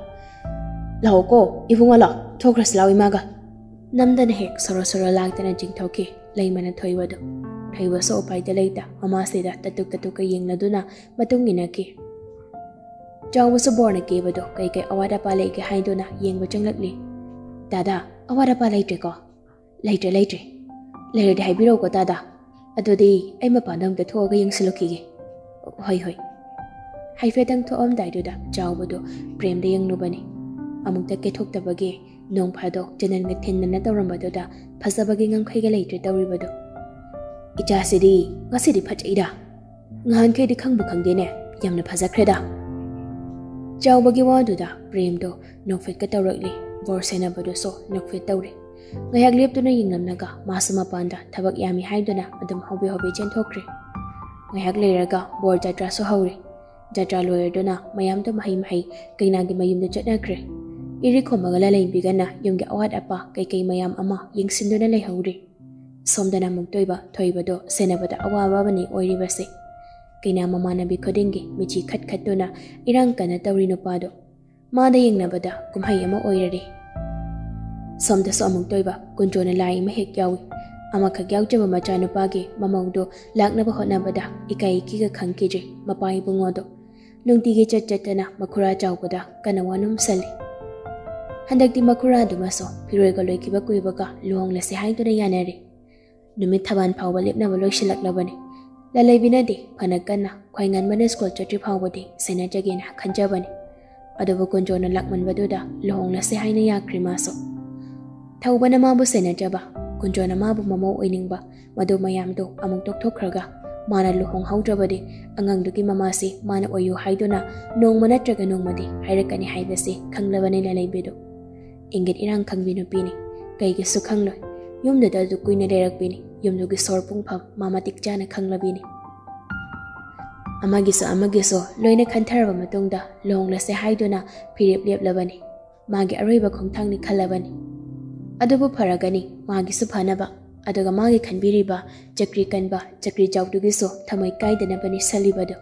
"ꯂꯥꯛꯑꯣꯀꯣ, ꯏꯕꯨꯡꯉꯣ, ꯂꯥꯛꯑꯣ꯫ ꯊꯣꯛꯈ꯭ꯔꯁꯤ ꯂꯥꯎ ꯏꯃꯥꯒ꯫" ꯅꯝꯗꯅ ꯍꯦꯛ ꯁꯣꯔꯣ ꯁꯣꯔꯣ ꯂꯥꯛꯇꯅ ꯆꯤꯡꯊꯣꯛꯈꯤ ꯂꯩꯃꯅ ꯊꯣꯏꯕꯗꯨ꯫ ꯊꯣꯏꯕꯁꯨ ꯎꯄꯥꯏꯗ ꯂꯩꯇ ꯃꯃꯥꯁꯤꯗ ꯇꯠꯇꯨꯛ ꯇꯠꯇꯨꯛꯀ ꯌꯦꯡꯂꯗꯨꯅ ꯃꯇꯨꯡ ꯏꯟꯅꯈꯤ꯫ ꯆꯥꯎꯕꯁꯨ ꯕꯣꯔꯅ ꯀꯦꯕꯗꯣ ꯀꯩꯀꯩ ꯑꯋꯥꯠ ꯑꯄꯥ ꯂꯩꯒꯦ ꯍꯥꯏꯗꯨꯅ ꯌꯦꯡꯕ ꯆꯪꯂꯛꯂꯤ꯫ "ꯗꯥꯗꯥ, ꯑꯋꯥꯠ ꯑꯄꯥ ꯂꯩꯇ꯭ꯔꯦꯀꯣ?" "ꯂꯩꯇ꯭ꯔꯦ, ꯂꯩꯇ꯭ꯔꯦ꯫ ꯂꯩꯔꯗꯤ ꯍꯥꯏꯕꯤꯔꯛꯎꯀꯣ, ꯗꯥꯗꯥ꯫" "ꯑꯗꯨꯗꯤ ꯑꯩ ꯃꯄꯥꯟꯗ ꯑꯃꯨꯛꯇ ꯊꯣꯛꯑꯒ ꯌꯦꯡꯁꯤꯜꯂꯨꯈꯤꯒꯦ꯫" "ꯍꯣꯏ, ꯍꯣꯏ꯫" ꯍꯥꯏꯐꯦꯠꯇꯪ ꯊꯣꯛꯑꯝꯗꯥꯏꯗꯨꯗ ꯆꯥꯎꯕꯗꯣ ꯄ꯭ꯔꯦꯝꯗ ꯌꯦꯡꯂꯨꯕꯅꯤ꯫ ꯑꯃꯨꯛꯇ ꯀꯦꯊꯣꯛꯇꯕꯒꯤ ꯅꯣꯡ ꯐꯥꯗꯣꯛ ꯆꯅꯟꯒ ꯊꯤꯟꯗꯅ ꯇꯧꯔꯝꯕꯗꯨꯗ ꯐꯖꯕꯒꯤ ꯉꯝꯈꯩꯒ ꯂꯩꯇ꯭ꯔꯦ ꯇꯧꯔꯤꯕꯗꯣ꯫ "ꯏꯆꯥꯁꯤꯗꯤ ꯉꯁꯤꯗꯤ ꯐꯖꯩꯗ꯫ ꯉꯍꯥꯟꯈꯩꯗꯤ ꯈꯪꯕꯨ ꯈꯪꯗꯦꯅꯦ, ꯌꯥꯝꯅ ꯐꯖꯈ꯭ꯔꯦꯗ"꯫ ꯆꯥꯎꯕꯒꯤ ꯋꯥꯗꯨꯗ ꯄ꯭ꯔꯦꯝꯗꯣ ꯅꯣꯛꯐꯦꯠꯀ ꯇꯧꯔꯛꯂꯤ꯫ ꯕꯣꯔ ꯁꯦꯟꯅꯕꯗꯨꯁꯨ ꯅꯣꯛꯐꯦꯠ ꯇꯧꯔꯤ꯫ ꯉꯥꯏꯍꯥꯛ ꯂꯦꯞꯇꯨꯅ ꯌꯦꯡꯂꯝꯂꯒ ꯃꯥꯁꯨ ꯃꯄꯥꯟꯗ ꯊꯕꯛ ꯌꯥꯝꯃꯤ ꯍꯥꯏꯗꯨꯅ ꯑꯗꯨꯝ ꯍꯣꯕꯦ ꯍꯣꯕꯦ ꯆꯦꯟꯊꯣꯛꯈ꯭ꯔꯦ꯫ ꯉꯥꯏꯍꯥꯛ ꯂꯩꯔꯒ ꯕꯣꯔ ꯖꯇ꯭ꯔꯥꯁꯨ ꯍꯧꯔꯦ꯫ ꯖꯇ꯭ꯔꯥ ꯂꯣꯏꯔꯗꯨꯅ ꯃꯌꯥꯝꯗꯣ ꯃꯍꯩ ꯃꯍꯩ ꯀꯩꯅꯥꯒꯤ ꯃꯌꯨꯝꯗ ꯆꯠꯅꯈ꯭ꯔꯦ꯫ ꯏꯔꯤꯛ ꯈꯣꯝꯃꯒ ꯂꯂꯩꯕꯤꯒꯅ ꯌꯨꯝꯒꯤ ꯑꯋꯥꯠ ꯑꯄꯥ ꯀꯩꯀꯩ ꯃꯌꯥꯝ ꯑꯃ ꯌꯦꯡꯁꯤꯟꯗꯨꯅ ꯂꯩꯍꯧꯔꯤ꯫ ꯁꯣꯝꯗ ꯅꯃꯨꯛꯇꯣꯏꯕ ꯊꯣꯏꯕꯗꯣ ꯁꯦꯟꯅꯕꯗ ꯑꯋꯥꯕ ꯑꯃꯅꯤ ꯑꯣꯏꯔꯤꯕꯁꯦ꯫ ꯀꯩꯅꯥ ꯃꯃꯥꯟꯅꯕꯤ ꯈꯨꯗꯤꯡꯒꯤ ꯃꯤꯆꯤ ꯈꯠ ꯈꯠꯇꯨꯅ ꯏꯔꯥꯡ ꯀꯟꯅ ꯇꯧꯔꯤ ꯅꯨꯄꯥꯗꯣ꯫ ꯃꯥꯗ ꯌꯦꯡꯅꯕꯗ ꯀꯨꯝꯍꯩ ꯑꯃ ꯑꯣꯏꯔꯔꯦ꯫ ꯁꯣꯝꯗꯁꯨ ꯑꯃꯨꯛꯇꯣꯏꯕ ꯀꯨꯟꯖꯣꯅ ꯂꯥꯏ ꯑꯃ ꯍꯦꯛ ꯌꯥꯎꯏ꯫ ꯑꯃꯈꯛ ꯌꯥꯎꯖꯕ ꯃꯆꯥꯅꯨꯄꯥꯒꯤ ꯃꯃꯧꯗꯣ ꯂꯥꯛꯅꯕ ꯍꯣꯠꯅꯕꯗ ꯏꯀꯥꯏ ꯏꯀꯤꯒ ꯈꯪꯈꯤꯗ꯭ꯔꯦ ꯃꯄꯥ ꯏꯕꯨꯡꯉꯣꯗꯣ꯫ ꯅꯨꯡꯇꯤꯒꯤ ꯆꯠ ꯆꯠꯇꯅ ꯃꯈꯨꯔꯥ ꯆꯥꯎꯕꯗ ꯀꯟꯅ ꯋꯥꯅꯣꯝꯁꯜꯂꯤ꯫ ꯍꯟꯗꯛꯇꯤ ꯃꯈꯨꯔꯥꯗꯨꯃꯁꯨ ꯐꯤꯔꯣꯏꯒ ꯂꯣꯏꯈꯤꯕ ꯀꯨꯏꯕꯒ ꯂꯨꯍꯣꯡꯂꯁꯦ ꯍꯥꯏꯗꯨꯅ ꯌꯥꯅꯔꯦ꯫ ꯅꯨꯃꯤꯠ ꯊꯕꯥꯟ ꯐꯥꯎꯕ ꯂꯦꯞꯅꯕ ꯂꯣꯏꯁꯤꯜꯂꯛꯂꯕꯅꯤ꯫ ꯂꯂꯩꯕꯤꯅꯗꯤ ꯐꯅ ꯀꯟꯅ ꯈ꯭ꯋꯥꯏ ꯉꯟꯕꯅ ꯁ꯭ꯀꯨꯜ ꯆꯠꯇ꯭ꯔꯤ ꯐꯥꯎꯕꯗꯤ ꯁꯦꯟꯅꯖꯒꯦꯅ ꯈꯟꯖꯕꯅꯤ꯫ ꯑꯗꯨꯕꯨ ꯀꯨꯟꯖꯣꯅ ꯂꯥꯛꯃꯟꯕꯗꯨꯗ ꯂꯨꯍꯣꯡꯂꯁꯦ ꯍꯥꯏꯅ ꯌꯥꯈ꯭ꯔꯦ ꯃꯥꯁꯨ꯫ ꯊꯧꯕꯅ ꯃꯥꯕꯨ ꯁꯦꯟꯅꯖꯕ, ꯀꯨꯟꯖꯣꯅ ꯃꯥꯕꯨ ꯃꯃꯧ ꯑꯣꯏꯅꯤꯡꯕ, ꯃꯗꯨ ꯃꯌꯥꯝꯗꯨ ꯑꯃꯨꯛ ꯇꯣꯛꯊꯣꯛꯈ꯭ꯔꯒ ꯃꯥꯅ ꯂꯨꯍꯣꯡꯍꯧꯗ꯭ꯔꯕꯗꯤ ꯑꯉꯥꯡꯗꯨꯒꯤ ꯃꯃꯥꯁꯤ ꯃꯥꯅ ꯑꯣꯏꯌꯨ ꯍꯥꯏꯗꯨꯅ ꯅꯣꯡꯃ ꯅꯠꯇ꯭ꯔꯒ ꯅꯣꯡꯃꯗꯤ ꯍꯥꯏꯔꯛꯀꯅꯤ ꯍꯥꯏꯕꯁꯤ ꯈꯪꯂꯕꯅꯤ ꯂꯂꯩꯕꯤꯗꯨ꯫ ꯏꯪꯒꯤꯠ ꯏꯔꯥꯡ ꯈꯪꯕꯤ ꯅꯨꯄꯤꯅꯤ, ꯀꯩꯒꯤꯁꯨ ꯈꯪꯂꯣꯏ꯫ ꯌꯨꯝꯗꯨꯗ ꯑꯗꯨ ꯀꯨꯏꯅ ꯂꯩꯔꯛꯄꯤꯅꯤ, ꯌꯨꯝꯗꯨꯒꯤ ꯁꯣꯔ ꯄꯨꯡꯐꯝ ꯃꯥ ꯃꯇꯤꯛ ꯆꯥꯅ ꯈꯪꯂꯕꯤꯅꯤ꯫ ꯑꯃꯒꯤꯁꯨ ꯑꯃꯒꯤꯁꯨ ꯂꯣꯏꯅ ꯈꯟꯊꯔꯕ ꯃꯇꯨꯡꯗ ꯂꯨꯍꯣꯡꯂꯁꯦ ꯍꯥꯏꯗꯨꯅ ꯐꯤꯔꯦꯞ ꯂꯦꯞꯂꯕꯅꯤ꯫ ꯃꯥꯒꯤ ꯑꯔꯣꯏꯕ ꯈꯣꯡꯊꯥꯡꯅꯤ ꯈꯜꯂꯕꯅꯤ꯫ ꯑꯗꯨꯕꯨ ꯐꯔꯒꯅꯤ, ꯃꯥꯒꯤꯁꯨ ꯐꯅꯕ, ꯑꯗꯨꯒ ꯃꯥꯒꯤ ꯈꯟꯕꯤꯔꯤꯕ ꯆꯀ꯭ꯔꯤ ꯀꯟꯕ ꯆꯀ꯭ꯔꯤ ꯆꯥꯎꯗꯨꯒꯤꯁꯨ ꯊꯃꯣꯏ ꯀꯥꯏꯗꯅꯕꯅꯤ ꯁꯜꯂꯤꯕꯗꯨ꯫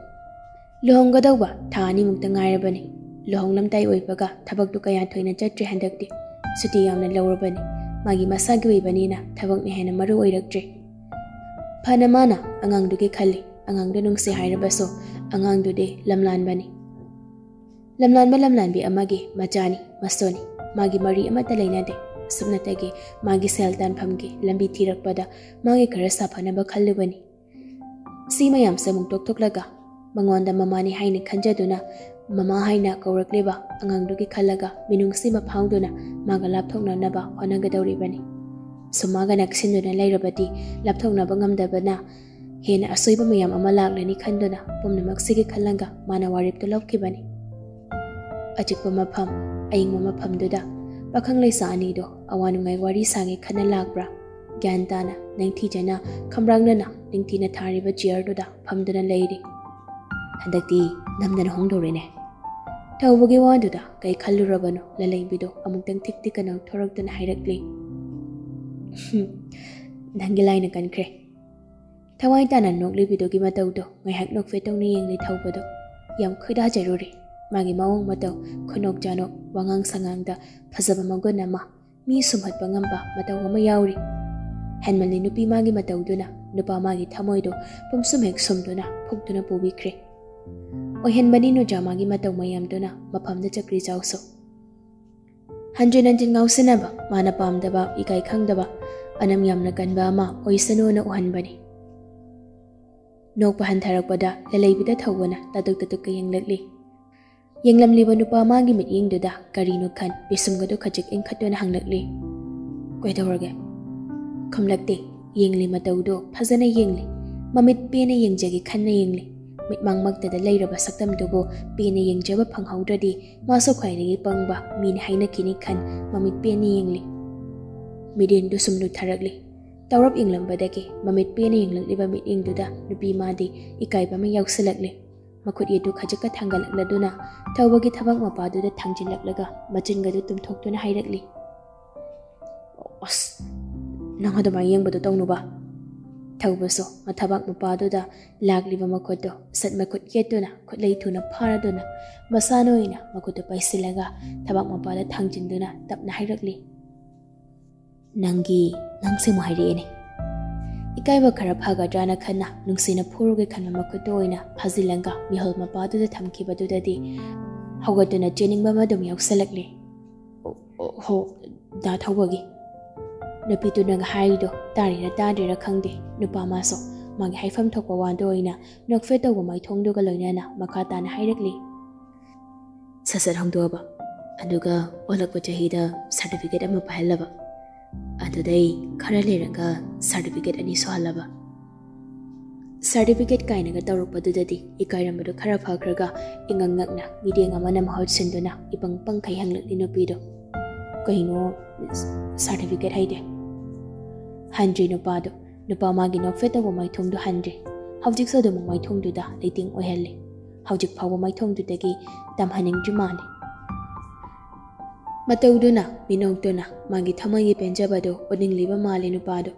ꯂꯨꯍꯣꯡꯒꯗꯧꯕ ꯊꯥ ꯑꯅꯤꯃꯨꯛꯇ ꯉꯥꯏꯔꯕꯅꯤ꯫ ꯂꯨꯍꯣꯡꯂꯝꯗꯥꯏ ꯑꯣꯏꯕꯒ ꯊꯕꯛꯇꯨ ꯀꯌꯥ ꯊꯣꯏꯅ ꯆꯠꯇ꯭ꯔꯦ ꯍꯟꯗꯛꯇꯤ꯫ ꯁꯨꯇꯤ ꯌꯥꯝꯅ ꯂꯧꯔꯕꯅꯤ꯫ ꯃꯥꯒꯤ ꯃꯁꯥꯒꯤ ꯑꯣꯏꯕꯅꯤꯅ ꯊꯕꯛꯅ ꯍꯦꯟꯅ ꯃꯔꯨ ꯑꯣꯏꯔꯛꯇ꯭ꯔꯦ꯫ ꯐꯅ ꯃꯥꯅ ꯑꯉꯥꯡꯗꯨꯒꯤ ꯈꯜꯂꯤ꯫ ꯑꯉꯥꯡꯗꯨ ꯅꯨꯡꯁꯤ ꯍꯥꯏꯔꯕꯁꯨ ꯑꯉꯥꯡꯗꯨꯗꯤ ꯂꯝꯂꯥꯟꯕꯅꯤ꯫ ꯂꯝꯂꯥꯟꯕ ꯂꯝꯂꯥꯟꯕꯤ ꯑꯃꯒꯤ ꯃꯆꯥꯅꯤ, ꯃꯁꯨꯅꯤ꯫ ꯃꯥꯒꯤ ꯃꯔꯤ ꯑꯃꯠꯇ ꯂꯩꯅꯗꯦ꯫ ꯁꯨꯞꯅꯇꯒꯤ ꯃꯥꯒꯤ ꯁꯦꯜ ꯇꯥꯟꯐꯝꯒꯤ ꯂꯝꯕꯤ ꯊꯤꯔꯛꯄꯗ ꯃꯥꯒꯤ ꯈꯔ ꯁꯥꯐꯅꯕ ꯈꯜꯂꯨꯕꯅꯤ꯫ ꯁꯤ ꯃꯌꯥꯝꯁꯦ ꯑꯃꯨꯛ ꯇꯣꯛꯊꯣꯛꯂꯒ ꯃꯉꯣꯟꯗ ꯃꯃꯥꯅꯤ ꯍꯥꯏꯅ ꯈꯟꯖꯗꯨꯅ ꯃꯃꯥ ꯍꯥꯏꯅ ꯀꯧꯔꯛꯂꯤꯕ ꯑꯉꯥꯡꯗꯨꯒꯤ ꯈꯜꯂꯒ ꯃꯤꯅꯨꯡꯁꯤ ꯑꯃ ꯐꯥꯎꯗꯨꯅ ꯃꯥꯒ ꯂꯥꯞꯊꯣꯛꯅꯅꯕ ꯍꯣꯠꯅꯒꯗꯧꯔꯤꯕꯅꯤ꯫ ꯁꯨꯝ ꯃꯥꯒ ꯅꯛꯁꯤꯟꯗꯨꯅ ꯂꯩꯔꯕꯗꯤ ꯂꯥꯞꯊꯣꯛꯅꯕ ꯉꯝꯗꯕꯅ ꯍꯦꯟꯅ ꯑꯁꯣꯏꯕ ꯃꯌꯥꯝ ꯑꯃ ꯂꯥꯛꯂꯅꯤ ꯈꯟꯗꯨꯅ ꯄꯨꯝꯅꯃꯛꯁꯤꯒꯤ ꯈꯜꯂꯒ ꯃꯥꯅ ꯋꯥꯔꯦꯞꯇꯨ ꯂꯧꯈꯤꯕꯅꯤ꯫ ꯑꯆꯤꯛꯄ ꯃꯐꯝ, ꯑꯏꯪꯕ ꯃꯐꯝꯗꯨꯗ ꯄꯥꯈꯪ ꯂꯩꯁꯥ ꯑꯅꯤꯗꯣ ꯑꯋꯥ ꯅꯨꯡꯉꯥꯏ ꯋꯥꯔꯤ ꯁꯥꯒꯦ ꯈꯟꯅ ꯂꯥꯛꯄ꯭ꯔꯥ? ꯒ꯭ꯌꯥꯟ ꯇꯥꯅ, ꯅꯤꯡꯊꯤꯖꯅ, ꯈꯝꯕ꯭ꯔꯥꯡꯅꯅ ꯅꯤꯡꯊꯤꯅ ꯊꯥꯔꯤꯕ ꯆꯤꯌꯔꯗꯨꯗ ꯐꯝꯗꯨꯅ ꯂꯩꯔꯤ꯫ "ꯍꯟꯗꯛꯇꯤ ꯅꯝꯗꯅ ꯍꯣꯡꯗꯧꯔꯦꯅꯦ꯫" ꯊꯧꯕꯒꯤ ꯋꯥꯗꯨꯗ ꯀꯩ ꯈꯜꯂꯨꯔꯕꯅꯣ, ꯂꯂꯩꯕꯤꯗꯣ ꯑꯃꯨꯛꯇꯪ ꯊꯤꯛ ꯊꯤꯛ ꯀꯅꯧ ꯊꯣꯔꯛꯇꯨꯅ ꯍꯥꯏꯔꯛꯂꯤ꯫ "ꯍꯨꯝ, ꯅꯪꯒꯤ ꯂꯥꯏꯅ ꯀꯟꯈ꯭ꯔꯦ꯫" ꯊꯋꯥꯏ ꯇꯥꯅ ꯅꯣꯛꯂꯤꯕꯤꯗꯨꯒꯤ ꯃꯇꯧꯗꯣ ꯉꯥꯏꯍꯥꯛ ꯅꯣꯛꯐꯦꯠ ꯇꯧꯅ ꯌꯦꯡꯂꯤ ꯊꯧꯕꯗꯣ꯫ ꯌꯥꯝ ꯈꯣꯏꯗꯥꯖꯔꯨꯔꯦ꯫ ꯃꯥꯒꯤ ꯃꯑꯣꯡ ꯃꯇꯧ, ꯈꯨꯅꯣꯛ ꯆꯥꯅꯣꯛ, ꯋꯥꯉꯥꯡ ꯁꯉꯥꯡꯗ ꯐꯖꯕ ꯃꯒꯨꯟ ꯑꯃ, ꯃꯤ ꯁꯨꯝꯍꯠꯄ ꯉꯝꯕ ꯃꯇꯧ ꯑꯃ ꯌꯥꯎꯔꯤ꯫ ꯍꯦꯟꯃꯜꯂꯤ ꯅꯨꯄꯤ ꯃꯥꯒꯤ ꯃꯇꯧꯗꯨꯅ ꯅꯨꯄꯥ ꯃꯥꯒꯤ ꯊꯃꯣꯏꯗꯣ ꯄꯨꯝꯁꯨꯝ ꯍꯦꯛ ꯁꯨꯝꯗꯨꯅ ꯐꯨꯛꯇꯨꯅ ꯄꯨꯕꯤꯈ꯭ꯔꯦ꯫ ꯑꯣꯏꯍꯟꯕꯅꯤ ꯅꯨꯖꯥ ꯃꯥꯒꯤ ꯃꯇꯧ ꯃꯌꯥꯝꯗꯨꯅ ꯃꯐꯝꯗ ꯆꯀ꯭ꯔꯤ ꯆꯥꯎꯁꯨ꯫ ꯍꯟꯖꯤꯟ ꯍꯟꯖꯤꯟ ꯉꯥꯎꯁꯤꯟꯅꯕ, ꯃꯥꯅ ꯄꯥꯝꯗꯕ, ꯏꯀꯥꯏ ꯈꯪꯗꯕ, ꯑꯅꯝ ꯌꯥꯝꯅ ꯀꯟꯕ ꯑꯃ ꯑꯣꯏꯁꯅꯨꯅ ꯎꯍꯟꯕꯅꯤ꯫ ꯅꯣꯛꯄ ꯍꯟꯊꯔꯛꯄꯗ ꯂꯂꯩꯕꯤꯗ ꯊꯧꯕꯅ ꯇꯥꯇꯨꯛ ꯇꯥꯇꯨꯛꯀ ꯌꯦꯡꯂꯛꯂꯤ꯫ ꯌꯦꯡꯂꯝꯂꯤꯕ ꯅꯨꯄꯥ ꯃꯥꯒꯤ ꯃꯤꯠꯌꯦꯡꯗꯨꯗ ꯀꯔꯤꯅꯣ ꯈꯟ ꯄꯤꯁꯨꯝꯒꯗꯨ ꯈꯖꯤꯛ ꯏꯟꯈꯠꯇꯨꯅ ꯍꯪꯂꯛꯂꯤ, "ꯀꯩꯗꯧꯔꯒꯦ?" ꯈꯨꯝꯂꯛꯇꯦ꯫ ꯌꯦꯡꯂꯤ ꯃꯇꯧꯗꯣ ꯐꯖꯅ ꯌꯦꯡꯂꯤ꯫ ꯃꯃꯤꯠ ꯄꯦꯅ ꯌꯦꯡꯖꯒꯦ ꯈꯟꯅ ꯌꯦꯡꯂꯤ꯫ ꯃꯤꯠꯃꯥꯡꯃꯛꯇꯗ ꯂꯩꯔꯕ ꯁꯛꯇꯝꯗꯨꯕꯨ ꯄꯦꯅ ꯌꯦꯡꯖꯕ ꯐꯪꯍꯧꯗ꯭ꯔꯗꯤ ꯃꯥꯁꯨ ꯈ꯭ꯋꯥꯏꯗꯒꯤ ꯄꯪꯕ ꯃꯤꯅꯤ ꯍꯥꯏꯅꯈꯤꯅꯤ ꯈꯟ ꯃꯃꯤꯠ ꯄꯦꯅ ꯌꯦꯡꯂꯤ꯫ ꯃꯤꯠꯌꯦꯡꯗꯨ ꯁꯨꯝ ꯂꯨꯊꯔꯛꯂꯤ꯫ ꯇꯧꯔꯞ ꯌꯦꯡꯂꯝꯕꯗꯒꯤ ꯃꯃꯤꯠ ꯄꯦꯅ ꯌꯦꯡꯂꯛꯂꯤꯕ ꯃꯤꯠꯌꯦꯡꯗꯨꯗ ꯅꯨꯄꯤ ꯃꯥꯗꯤ ꯏꯀꯥꯏꯕ ꯑꯃ ꯌꯥꯎꯁꯤꯜꯂꯛꯂꯤ꯫ ꯃꯈꯨꯠ ꯌꯦꯠꯇꯨ ꯈꯖꯤꯛꯀ ꯊꯥꯡꯒꯠꯂꯛꯂꯗꯨꯅ ꯊꯧꯕꯒꯤ ꯊꯕꯛ ꯃꯄꯥꯗꯨꯗ ꯊꯥꯡꯖꯤꯜꯂꯛꯂꯒ ꯃꯆꯤꯟꯒꯗꯨ ꯇꯨꯝꯊꯣꯛꯇꯨꯅ ꯍꯥꯏꯔꯛꯂꯤ, "ꯑꯁ, ꯅꯪ ꯑꯗꯨꯃꯥꯏꯅ ꯌꯦꯡꯕꯗꯣ ꯇꯧꯅꯨꯕ꯫" ꯊꯧꯕꯁꯨ ꯃꯊꯕꯥꯛ ꯃꯄꯥꯗꯨꯗ ꯂꯥꯛꯂꯤꯕ ꯃꯈꯨꯠꯇꯣ ꯁꯠ ꯃꯈꯨꯠ ꯌꯦꯠꯇꯨꯅ ꯈꯨꯠꯂꯩ ꯊꯨꯅ ꯐꯥꯔꯗꯨꯅ ꯃꯁꯥꯅ ꯑꯣꯏꯅ ꯃꯈꯨꯠꯇꯨ ꯄꯥꯏꯁꯤꯜꯂꯒ ꯊꯕꯥꯛ ꯃꯄꯥꯗ ꯊꯥꯡꯖꯤꯟꯗꯨꯅ ꯇꯞꯅ ꯍꯥꯏꯔꯛꯂꯤ, "ꯅꯪꯒꯤ, ꯅꯪꯁꯦ ꯑꯃꯨꯛ ꯍꯥꯏꯔꯛꯑꯦꯅꯦ꯫" ꯏꯀꯥꯏꯕ ꯈꯔ ꯐꯒꯗ꯭ꯔꯥꯅ ꯈꯟꯅ ꯅꯨꯡꯁꯤꯅ ꯐꯨꯔꯨꯒꯦ ꯈꯟꯕ ꯃꯈꯨꯠꯇꯨ ꯑꯣꯏꯅ ꯐꯥꯖꯤꯜꯂꯒ ꯃꯤꯍꯨꯜ ꯃꯄꯥꯗꯨꯗ ꯊꯝꯈꯤꯕꯗꯨꯗꯗꯤ ꯍꯧꯒꯠꯇꯨꯅ ꯆꯦꯟꯅꯤꯡꯕ ꯑꯃ ꯑꯗꯨꯝ ꯌꯥꯎꯁꯜꯂꯛꯂꯦ꯫ "ꯑꯣ, ꯑꯣ, ꯍꯣ, ꯗꯥ ꯊꯧꯕꯒꯤ꯫" ꯅꯨꯄꯤꯗꯨꯅꯒ ꯍꯥꯏꯔꯤꯗꯣ ꯇꯥꯔꯤꯔ ꯇꯥꯗ꯭ꯔꯤꯔ ꯈꯪꯗꯦ, ꯅꯨꯄꯥ ꯃꯥꯁꯨ ꯃꯥꯒꯤ ꯍꯥꯏꯐꯝ ꯊꯣꯛꯄ ꯋꯥꯗꯣ ꯑꯣꯏꯅ ꯅꯣꯛꯐꯦꯠ ꯇꯧꯕ ꯃꯥꯏꯊꯣꯡꯗꯨꯒ ꯂꯣꯏꯅꯅ ꯃꯈꯥ ꯇꯥꯅ ꯍꯥꯏꯔꯛꯂꯤ, ꯁꯠ ꯁꯠ ꯍꯣꯡꯗꯣꯛꯑꯕ꯫ ꯑꯗꯨꯒ ꯑꯣꯜꯂꯛꯄ ꯆꯍꯤꯗ ꯁꯥꯔꯇꯤꯐꯤꯀꯦꯠ ꯑꯃ ꯄꯥꯏꯍꯜꯂꯕ꯫ ꯑꯗꯨꯗꯩ ꯈꯔ ꯂꯩꯔꯒ ꯁꯥꯔꯇꯤꯐꯤꯀꯦꯠ ꯑꯅꯤ ꯁꯨꯍꯜꯂꯕ꯫ ꯁꯥꯔꯇꯤꯐꯤꯀꯦꯠ ꯀꯥꯏꯅꯒ ꯇꯧꯔꯛꯄꯗꯨꯗꯗꯤ ꯏꯀꯥꯏꯔꯝꯕꯗꯣ ꯈꯔ ꯐꯈ꯭ꯔꯒ ꯏꯉꯛ ꯉꯛꯅ ꯃꯤꯠꯌꯦꯡ ꯑꯃꯅ ꯃꯍꯨꯠ ꯁꯤꯟꯗꯨꯅ ꯏꯄꯪ ꯄꯪꯈꯩ ꯍꯪꯂꯛꯂꯤ ꯅꯨꯄꯤꯗꯣ꯫ "ꯀꯩꯅꯣ ꯁꯥꯔꯇꯤꯐꯤꯀꯦꯠ ꯍꯥꯏꯗꯦ?" ꯍꯟꯗ꯭ꯔꯤ ꯅꯨꯄꯥꯗꯣ꯫ ꯅꯨꯄꯥ ꯃꯥꯒꯤ ꯅꯣꯛꯐꯦꯠ ꯇꯧꯕ ꯃꯥꯏꯊꯣꯡꯗꯣ ꯍꯟꯗ꯭ꯔꯤ꯫ ꯍꯧꯖꯤꯛꯁꯨ ꯑꯗꯨꯃꯛ ꯃꯥꯏꯊꯣꯡꯗꯨꯗ ꯂꯩꯇꯦꯡ ꯑꯣꯏꯍꯜꯂꯤ꯫ ꯍꯧꯖꯤꯛ ꯐꯥꯎꯕ ꯃꯥꯏꯊꯣꯡꯗꯨꯗꯒꯤ ꯇꯝꯍꯟꯅꯤꯡꯗ꯭ꯔꯤ ꯃꯥꯜꯂꯤ꯫ ꯃꯇꯧꯗꯨꯅ, ꯃꯤꯅꯣꯛꯇꯨꯅ ꯃꯥꯒꯤ ꯊꯃꯣꯏꯒꯤ ꯄꯦꯟꯖꯕꯗꯨ ꯎꯠꯅꯤꯡꯂꯤꯕ ꯃꯥꯜꯂꯤ ꯅꯨꯄꯥꯗꯨ꯫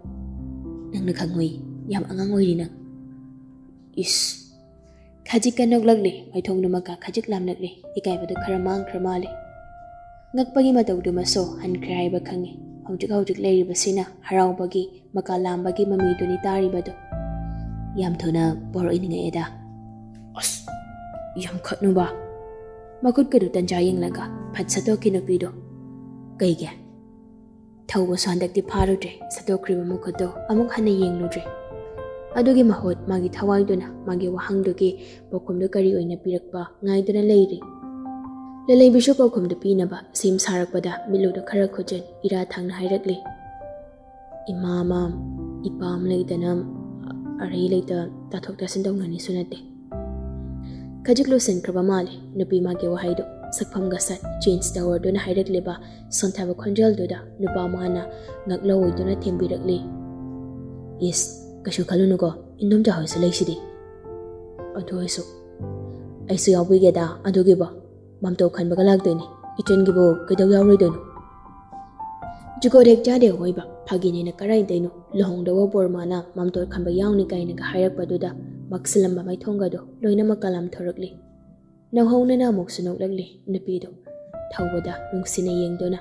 "ꯅꯪꯅ ꯈꯪꯉꯨꯏ, ꯌꯥꯝ ꯑꯉꯥꯡ ꯑꯣꯏꯔꯤ ꯅꯪ꯫ ꯏꯁ!" ꯈꯖꯤꯛꯀ ꯅꯣꯛꯂꯛꯂꯤ, ꯃꯥꯏꯊꯣꯡꯗꯨꯃꯛꯀ ꯈꯖꯤꯛ ꯂꯥꯝꯂꯛꯂꯤ, ꯏꯀꯥꯏꯕꯗꯨ ꯈꯔ ꯃꯥꯡꯈ꯭ꯔ ꯃꯥꯜꯂꯤ꯫ ꯉꯛꯄꯒꯤ ꯃꯇꯧꯗꯨꯃꯁꯨ ꯍꯟꯈ꯭ꯔꯦ ꯍꯥꯏꯕ ꯈꯪꯉꯤ꯫ ꯍꯧꯖꯤꯛ ꯍꯧꯖꯤꯛ ꯂꯩꯔꯤꯕꯁꯤꯅ ꯍꯔꯥꯎꯕꯒꯤ, ꯃꯀꯥ ꯂꯥꯝꯕꯒꯤ ꯃꯃꯤꯗꯨꯅꯤ ꯇꯥꯔꯤꯕꯗꯨ꯫ "ꯌꯥꯝ ꯊꯨꯅ ꯕꯣꯔ ꯑꯣꯏꯅꯤꯡꯉꯛꯑꯦꯗ꯫ ꯑꯁ, ꯌꯥꯝ ꯈꯠꯅꯨꯕ!" ꯃꯈꯨꯠꯀꯗꯨ ꯇꯟꯖꯥ ꯌꯦꯡꯂꯒ ꯐꯠ ꯁꯠꯇꯣꯛꯈꯤ ꯅꯨꯄꯤꯗꯣ꯫ "ꯀꯩꯒꯤ?" ꯊꯧꯕꯁꯨ ꯍꯟꯗꯛꯇꯤ ꯐꯥꯔꯨꯗ꯭ꯔꯦ, ꯁꯠꯇꯣꯛꯈ꯭ꯔꯤꯕ ꯃꯈꯨꯠꯇꯣ ꯑꯃꯨꯛ ꯍꯟꯅ ꯌꯦꯡꯂꯨꯗ꯭ꯔꯦ꯫ ꯑꯗꯨꯒꯤ ꯃꯍꯨꯠ ꯃꯥꯒꯤ ꯊꯋꯥꯏꯗꯨꯅ ꯃꯥꯒꯤ ꯋꯥꯍꯪꯗꯨꯒꯤ ꯄꯥꯎꯈꯨꯝꯗꯨ ꯀꯔꯤ ꯑꯣꯏꯅ ꯄꯤꯔꯛꯄ ꯉꯥꯏꯗꯨꯅ ꯂꯩꯔꯤ꯫ ꯂꯂꯩꯕꯤꯁꯨ ꯄꯥꯎꯈꯨꯝꯗꯨ ꯄꯤꯅꯕ ꯁꯦꯝ ꯁꯥꯔꯛꯄꯗ ꯃꯤꯠꯂꯨꯗꯨ ꯈꯔ ꯈꯨꯖꯤꯟ ꯏꯔꯥ ꯊꯥꯡꯅ ꯍꯥꯏꯔꯛꯂꯤ꯫ "ꯏꯃꯥ ꯑꯃ, ꯏꯄꯥ ꯑꯃ ꯂꯩꯗꯅ ꯑꯔꯩ ꯂꯩꯇ ꯇꯥꯊꯣꯛ ꯇꯥꯁꯤꯟ ꯇꯧꯅꯅꯤꯁꯨ ꯅꯠꯇꯦ꯫" ꯈꯖꯤꯛ ꯂꯣꯏꯁꯤꯟꯈ꯭ꯔꯕ ꯃꯥꯜꯂꯤ ꯅꯨꯄꯤ ꯃꯥꯒꯤ ꯋꯥꯍꯩꯗꯨ꯫ ꯁꯛꯐꯝꯒ ꯁꯠ ꯆꯦꯟꯖ ꯇꯧꯔꯗꯨꯅ ꯍꯥꯏꯔꯛꯂꯤꯕ ꯁꯣꯟꯊꯕ ꯈꯣꯟꯖꯦꯜꯗꯨꯗ ꯅꯨꯄꯥ ꯃꯥꯅ ꯉꯛꯂꯧꯑꯣꯏꯗꯨꯅ ꯊꯦꯝꯕꯤꯔꯛꯂꯤ꯫ "ꯏꯁ, ꯀꯩꯁꯨ ꯈꯜꯂꯨꯅꯨꯀꯣ, ꯏꯟꯗꯣꯝꯆꯥ ꯍꯣꯏꯁꯨ ꯂꯩꯁꯤꯗꯤ꯫ ꯑꯗꯨ ꯑꯣꯏꯁꯨ ꯑꯩꯁꯨ ꯌꯥꯎꯕꯤꯒꯦꯗ꯫ ꯑꯗꯨꯒꯤꯕꯣ ꯃꯥꯝꯇꯣꯞ ꯈꯟꯕꯒ ꯂꯥꯛꯇꯣꯏꯅꯤ꯫ ꯏꯆꯟꯒꯤꯕꯨ ꯀꯩꯗꯧ ꯌꯥꯎꯔꯣꯏꯗꯣꯏꯅꯣ?" ꯖꯨꯒꯣꯠ ꯍꯦꯛ ꯆꯥꯗꯦ ꯑꯋꯣꯏꯕ, ꯐꯥꯒꯤꯅꯤꯅ ꯀꯔꯥꯏꯗꯩꯅꯣ? ꯂꯨꯍꯣꯡꯗꯧꯕ ꯕꯣꯔ ꯃꯥꯅ ꯃꯥꯝꯇꯣꯞ ꯈꯟꯕ ꯌꯥꯎꯅꯤ ꯀꯥꯏꯅꯒ ꯍꯥꯏꯔꯛꯄꯗꯨꯗ ꯃꯛꯁꯤꯜꯂꯝꯕ ꯃꯥꯏꯊꯣꯡꯒꯗꯣ ꯂꯣꯏꯅꯃꯛ ꯀꯂꯝ ꯊꯣꯔꯛꯂꯤ꯫ ꯅꯧꯍꯧꯅꯅ ꯑꯃꯨꯛꯁꯨ ꯅꯣꯛꯂꯛꯂꯤ ꯅꯨꯄꯤꯗꯨ꯫ ꯊꯧꯕꯗ ꯅꯨꯡꯁꯤꯅ ꯌꯦꯡꯗꯨꯅ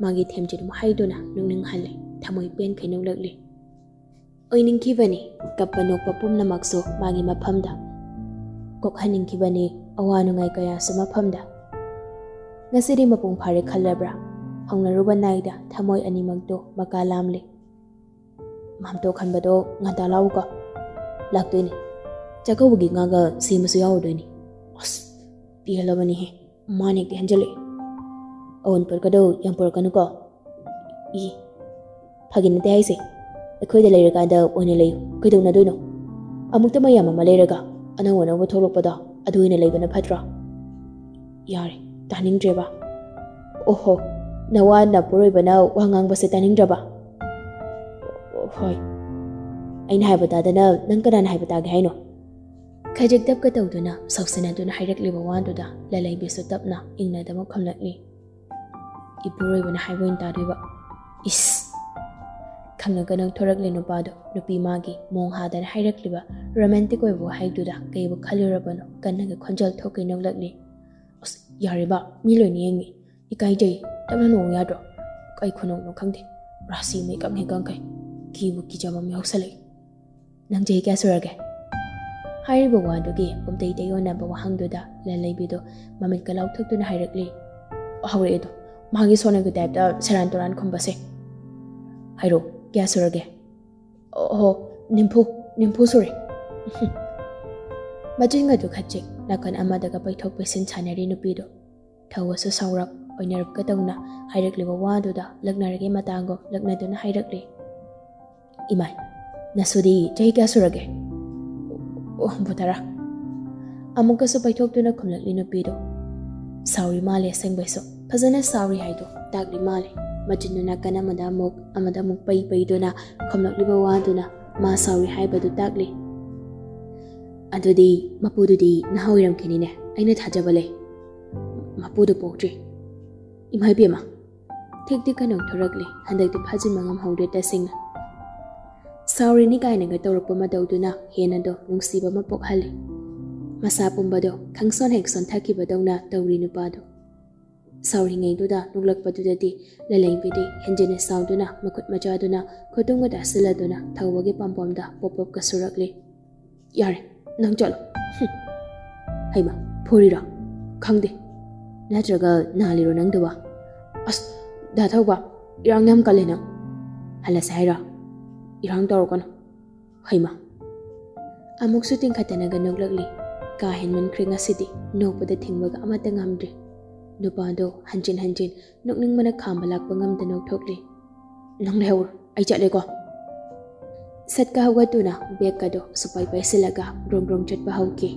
ꯃꯥꯒꯤ ꯊꯦꯝꯖꯤꯟ ꯋꯥꯍꯩꯗꯨꯅ ꯅꯣꯛꯅꯤꯡꯍꯜꯂꯤ꯫ ꯊꯃꯣꯏ ꯄꯦꯟꯈꯩ ꯅꯣꯛꯂꯛꯂꯤ꯫ ꯑꯣꯏꯅꯤꯡꯈꯤꯕꯅꯤ ꯀꯞꯄ ꯅꯣꯛꯄ ꯄꯨꯝꯅꯃꯛꯁꯨ ꯃꯥꯒꯤ ꯃꯐꯝꯗ꯫ ꯀꯣꯛꯍꯟꯅꯤꯡꯈꯤꯕꯅꯤ ꯑꯋꯥ ꯅꯨꯡꯉꯥꯏ ꯀꯌꯥꯁꯨ ꯃꯐꯝꯗ꯫ ꯉꯁꯤꯗꯤ ꯃꯄꯨꯡ ꯐꯥꯔꯦ ꯈꯜꯂꯕ꯭ꯔꯥ? ꯍꯧꯅꯔꯨꯕ ꯅꯥꯏꯗ ꯊꯃꯣꯏ ꯑꯅꯤꯃꯛꯇꯨ ꯃꯀꯥ ꯂꯥꯝꯂꯤ꯫ ꯃꯥꯝꯇꯣꯞ ꯈꯟꯕꯗꯣ ꯉꯟꯇꯥ ꯂꯥꯛꯎꯀꯣ꯫ ꯂꯥꯛꯇꯣꯏꯅꯤ꯫ ꯆꯥꯛꯀꯧꯕꯒꯤ ꯉꯥꯒ ꯁꯦꯝꯕꯁꯨ ꯌꯥꯎꯔꯨꯗꯣꯏꯅꯤ꯫ ꯑꯁ, ꯄꯦꯜꯂꯕꯅꯤꯍꯦ꯫ ꯃꯥꯅ ꯍꯦꯛꯇ ꯍꯟꯖꯜꯂꯛꯑꯦ꯫ "ꯑꯋꯨꯟꯄꯣꯠꯀꯗꯣ ꯌꯥꯝ ꯄꯨꯔꯛꯀꯅꯨꯀꯣ꯫" "ꯏ, ꯐꯥꯒꯤ ꯅꯠꯇꯦ ꯍꯥꯏꯁꯦ꯫ ꯑꯩꯈꯣꯏꯗ ꯂꯩꯔꯀꯥꯟꯗ ꯑꯣꯏꯅ ꯂꯩꯌꯨ꯫ ꯀꯩꯗꯧꯅꯗꯣꯏꯅꯣ? ꯑꯃꯨꯛꯇ ꯃꯌꯥꯝ ꯑꯃ ꯂꯩꯔꯒ ꯑꯅꯧ ꯑꯅꯧꯕ ꯊꯣꯛꯂꯛꯄꯗꯣ ꯑꯗꯨ ꯑꯣꯏꯅ ꯂꯩꯕꯅ ꯐꯠꯇ꯭ꯔꯣ?" "ꯌꯥꯔꯦ, ꯇꯥꯅꯤꯡꯗ꯭ꯔꯦꯕ꯫" "ꯑꯣꯍꯣ, ꯅꯋꯥ ꯅꯄꯨꯔꯣꯏꯕꯅ ꯋꯥ ꯉꯥꯡꯕꯁꯦ ꯇꯥꯅꯤꯡꯗ꯭ꯔꯕ?" "ꯍꯣꯏ꯫ ꯑꯩꯅ ꯍꯥꯏꯕ ꯇꯥꯗꯅ ꯅꯪ ꯀꯅꯥꯅ ꯍꯥꯏꯕ ꯇꯥꯒꯦ ꯍꯥꯏꯅꯣ?" ꯈꯖꯤꯛ ꯇꯞꯀ ꯇꯧꯗꯨꯅ ꯁꯥꯎꯁꯤꯟꯅꯗꯨꯅ ꯍꯥꯏꯔꯛꯂꯤꯕ ꯋꯥꯗꯨꯗ ꯂꯂꯩꯕꯤꯁꯨ ꯇꯞꯅ ꯏꯪꯅꯗꯕ ꯈꯨꯝꯂꯛꯂꯤ꯫ "ꯏꯄꯨꯔꯣꯏꯕꯅ ꯍꯥꯏꯕ ꯑꯣꯏꯅ ꯇꯥꯗꯣꯏꯕ꯫ ꯏꯁ!" ꯈꯪꯉꯒ ꯅꯣꯛꯊꯣꯔꯛꯂꯦ ꯅꯨꯄꯥꯗꯣ꯫ ꯅꯨꯄꯤ ꯃꯥꯒꯤ ꯃꯣꯡ ꯍꯥꯗꯅ ꯍꯥꯏꯔꯛꯂꯤꯕ ꯔꯣꯃꯥꯟꯇꯤꯛ ꯑꯣꯏꯕ ꯋꯥꯍꯩꯗꯨꯗ ꯀꯩꯕꯨ ꯈꯜꯂꯨꯔꯕꯅꯣ, ꯀꯟꯅꯒ ꯈꯣꯟꯖꯦꯜ ꯊꯣꯛꯀꯩ ꯅꯣꯛꯂꯛꯂꯤ꯫ "ꯑꯁ, ꯌꯥꯔꯦꯕ, ꯃꯤ ꯂꯣꯏꯅ ꯌꯦꯡꯉꯤ꯫ ꯏꯀꯥꯏꯖꯩ꯫ ꯇꯞꯅ ꯅꯣꯛꯎ ꯌꯥꯗ꯭ꯔꯣ? ꯀꯩ ꯈꯨꯅꯣꯛꯅꯣ ꯈꯪꯗꯦ꯫ ꯔꯥꯁꯤ ꯃꯩ ꯀꯪꯉꯦ ꯀꯪꯈꯩ꯫ ꯀꯤꯕꯨ ꯀꯤꯖꯕ ꯑꯃ ꯌꯥꯎꯁꯜꯂꯛꯏ꯫ ꯅꯪ ꯆꯍꯤ ꯀꯌꯥ ꯁꯨꯔꯒꯦ?" ꯍꯥꯏꯔꯤꯕ ꯋꯥꯗꯨꯒꯤ ꯄꯨꯝꯇꯩ ꯇꯩꯌꯣꯟꯅꯕ ꯋꯥꯍꯪꯗꯨꯗ ꯂꯂꯩꯕꯤꯗꯣ ꯃꯃꯤꯠꯀ ꯂꯥꯎꯊꯣꯛꯇꯨꯅ ꯍꯥꯏꯔꯛꯂꯤ꯫ ꯍꯧꯔꯛꯑꯦꯗꯣ, ꯃꯥꯒꯤ ꯁꯣꯅꯒꯤ ꯇꯥꯏꯞꯇ ꯁꯦꯔꯥꯟ ꯇꯨꯔꯥꯟ ꯈꯨꯝꯕꯁꯦ꯫ "ꯍꯥꯏꯔꯣ, ꯀꯌꯥ ꯁꯨꯔꯒꯦ?" "ꯑꯣꯍꯣ, ꯅꯤꯝꯐꯨ, ꯅꯤꯝꯐꯨ ꯁꯨꯔꯦ꯫" ꯃꯆꯤꯟꯒꯗꯨ ꯈꯠꯆꯤꯛ ꯅꯥꯀꯟ ꯑꯃꯗꯒ ꯄꯩꯊꯣꯛ ꯄꯩꯁꯤꯟ ꯁꯥꯟꯅꯔꯤ ꯅꯨꯄꯤꯗꯣ꯫ ꯊꯧꯕꯁꯨ ꯁꯥꯎꯔꯞ ꯑꯣꯏꯅꯔꯞꯀ ꯇꯧꯅ ꯍꯥꯏꯔꯛꯂꯤꯕ ꯋꯥꯗꯨꯗ ꯂꯛꯅꯔꯒꯦ ꯃꯇꯥꯡꯒꯨꯝ ꯂꯛꯅꯗꯨꯅ ꯍꯥꯏꯔꯛꯂꯤ꯫ "ꯏꯃꯥꯏ, ꯅꯁꯨꯗꯤ ꯆꯍꯤ ꯀꯌꯥ ꯁꯨꯔꯒꯦ?" "ꯑꯣ, ꯍꯨꯝꯐꯨ ꯇꯔꯥ꯫" ꯑꯃꯨꯛꯀꯁꯨ ꯄꯩꯊꯣꯛꯇꯨꯅ ꯈꯨꯝꯂꯛꯂꯤ ꯅꯨꯄꯤꯗꯣ꯫ ꯁꯥꯎꯔꯤ ꯃꯥꯜꯂꯦ ꯑꯁꯦꯡꯕꯩꯁꯨ꯫ ꯐꯖꯅ ꯁꯥꯎꯔꯤ ꯍꯥꯏꯗꯣ ꯇꯥꯛꯂꯤ ꯃꯥꯜꯂꯦ꯫ ꯃꯆꯤꯟꯗꯨ ꯅꯥꯀꯟ ꯑꯃꯗ ꯑꯃꯨꯛ ꯑꯃꯗ ꯑꯃꯨꯛ ꯄꯩ ꯄꯩꯗꯨꯅ ꯈꯨꯝꯂꯛꯂꯤꯕ ꯋꯥꯗꯨꯅ ꯃꯥ ꯁꯥꯎꯔꯤ ꯍꯥꯏꯕꯗꯨ ꯇꯥꯛꯂꯤ꯫ "ꯑꯗꯨꯗꯤ ꯃꯄꯨꯗꯨꯗꯤ ꯅꯍꯥ ꯑꯣꯏꯔꯝꯈꯤꯅꯤꯅꯦ, ꯑꯩꯅ ꯊꯥꯖꯕ ꯂꯩ꯫ ꯃꯄꯨꯗꯨ ꯄꯣꯛꯇ꯭ꯔꯤ꯫" "ꯏꯃꯥ ꯏꯕꯦꯝꯃ!" ꯊꯤꯛ ꯊꯤꯛ ꯀꯟꯅ ꯊꯣꯔꯛꯂꯤ꯫ ꯍꯟꯗꯛꯇꯤ ꯐꯥꯖꯤꯟꯕ ꯉꯝꯍꯧꯗ꯭ꯔꯦ ꯇꯁꯦꯡꯅ꯫ ꯁꯥꯎꯔꯤꯅꯤ ꯀꯥꯏꯅꯒ ꯇꯧꯔꯛꯄ ꯃꯇꯧꯗꯨꯅ ꯍꯦꯟꯅꯗꯣ ꯅꯨꯡꯁꯤꯕ ꯑꯃ ꯄꯣꯛꯍꯜꯂꯤ꯫ ꯃꯁꯥ ꯄꯨꯝꯕꯗꯣ ꯈꯪꯁꯣꯟ ꯍꯦꯛ ꯁꯣꯟꯊꯈꯤꯕꯗꯧꯅ ꯇꯧꯔꯤ ꯅꯨꯄꯥꯗꯣ꯫ ꯁꯥꯎꯔꯤꯉꯩꯗꯨꯗ ꯅꯣꯛꯂꯛꯄꯗꯨꯗꯗꯤ ꯂꯂꯩꯕꯤꯗꯤ ꯍꯦꯟꯖꯤꯟꯅ ꯁꯥꯎꯗꯨꯅ ꯃꯈꯨꯠ ꯃꯆꯥꯗꯨꯅ ꯈꯨꯇꯨꯝꯒ ꯇꯥꯁꯤꯜꯂꯗꯨꯅ ꯊꯧꯕꯒꯤ ꯄꯥꯝꯕꯣꯝꯗ ꯄꯣꯞ ꯄꯣꯞꯀ ꯁꯨꯔꯛꯂꯤ꯫ "ꯌꯥꯔꯦ, ꯅꯪ ꯆꯠꯂꯣ꯫" "ꯍꯨꯝ꯫ ꯍꯩꯃ, ꯐꯨꯔꯤꯔꯣ? ꯈꯪꯗꯦ꯫ ꯅꯠꯇ꯭ꯔꯒ ꯅꯥꯜꯂꯤꯔꯣ ꯅꯪꯗꯨꯕꯣ? ꯑꯁ, ꯗꯥ ꯊꯧꯕ, ꯏꯔꯥꯡ ꯌꯥꯝ ꯀꯜꯂꯦ ꯅꯪ꯫ ꯍꯜꯂꯁꯦ ꯍꯥꯏꯔꯣ? ꯏꯔꯥꯡ ꯇꯧꯔꯛꯀꯅꯨ꯫ ꯍꯩꯃ꯫" ꯑꯃꯨꯛꯁꯨ ꯇꯤꯡꯈꯠꯇꯅꯒ ꯅꯣꯛꯂꯛꯂꯤ꯫ ꯀꯥ ꯍꯦꯟꯃꯟꯈ꯭ꯔꯦ ꯉꯁꯤꯗꯤ, ꯅꯣꯛꯄꯗ ꯊꯤꯡꯕꯒ ꯑꯃꯠꯇ ꯉꯝꯗ꯭ꯔꯦ꯫ ꯅꯨꯄꯥꯗꯣ ꯍꯟꯖꯤꯟ ꯍꯟꯖꯤꯟ ꯅꯣꯛꯅꯤꯡꯕꯅ ꯈꯥꯝꯕ ꯂꯥꯛꯄ ꯉꯝꯗ ꯅꯣꯛꯊꯣꯛꯂꯤ꯫ "ꯅꯪ ꯂꯩꯍꯧꯔꯣ, ꯑꯩ ꯆꯠꯂꯦꯀꯣ"꯫ ꯁꯠꯀ ꯍꯧꯒꯠꯇꯨꯅ ꯕꯦꯒꯀꯗꯣ ꯁꯨꯄꯥꯏ ꯄꯥꯏꯁꯤꯜꯂꯒ ꯒ꯭ꯔꯣꯡ ꯒ꯭ꯔꯣꯡ ꯆꯠꯄ ꯍꯧꯈꯤ꯫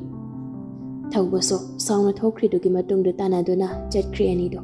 ꯊꯧꯕꯁꯨ ꯁꯥꯎꯅ ꯊꯣꯛꯈ꯭ꯔꯤꯗꯨꯒꯤ ꯃꯇꯨꯡꯗ ꯇꯥꯟꯅꯗꯨꯅ ꯆꯠꯈ꯭ꯔꯦ ꯑꯅꯤꯗꯣ꯫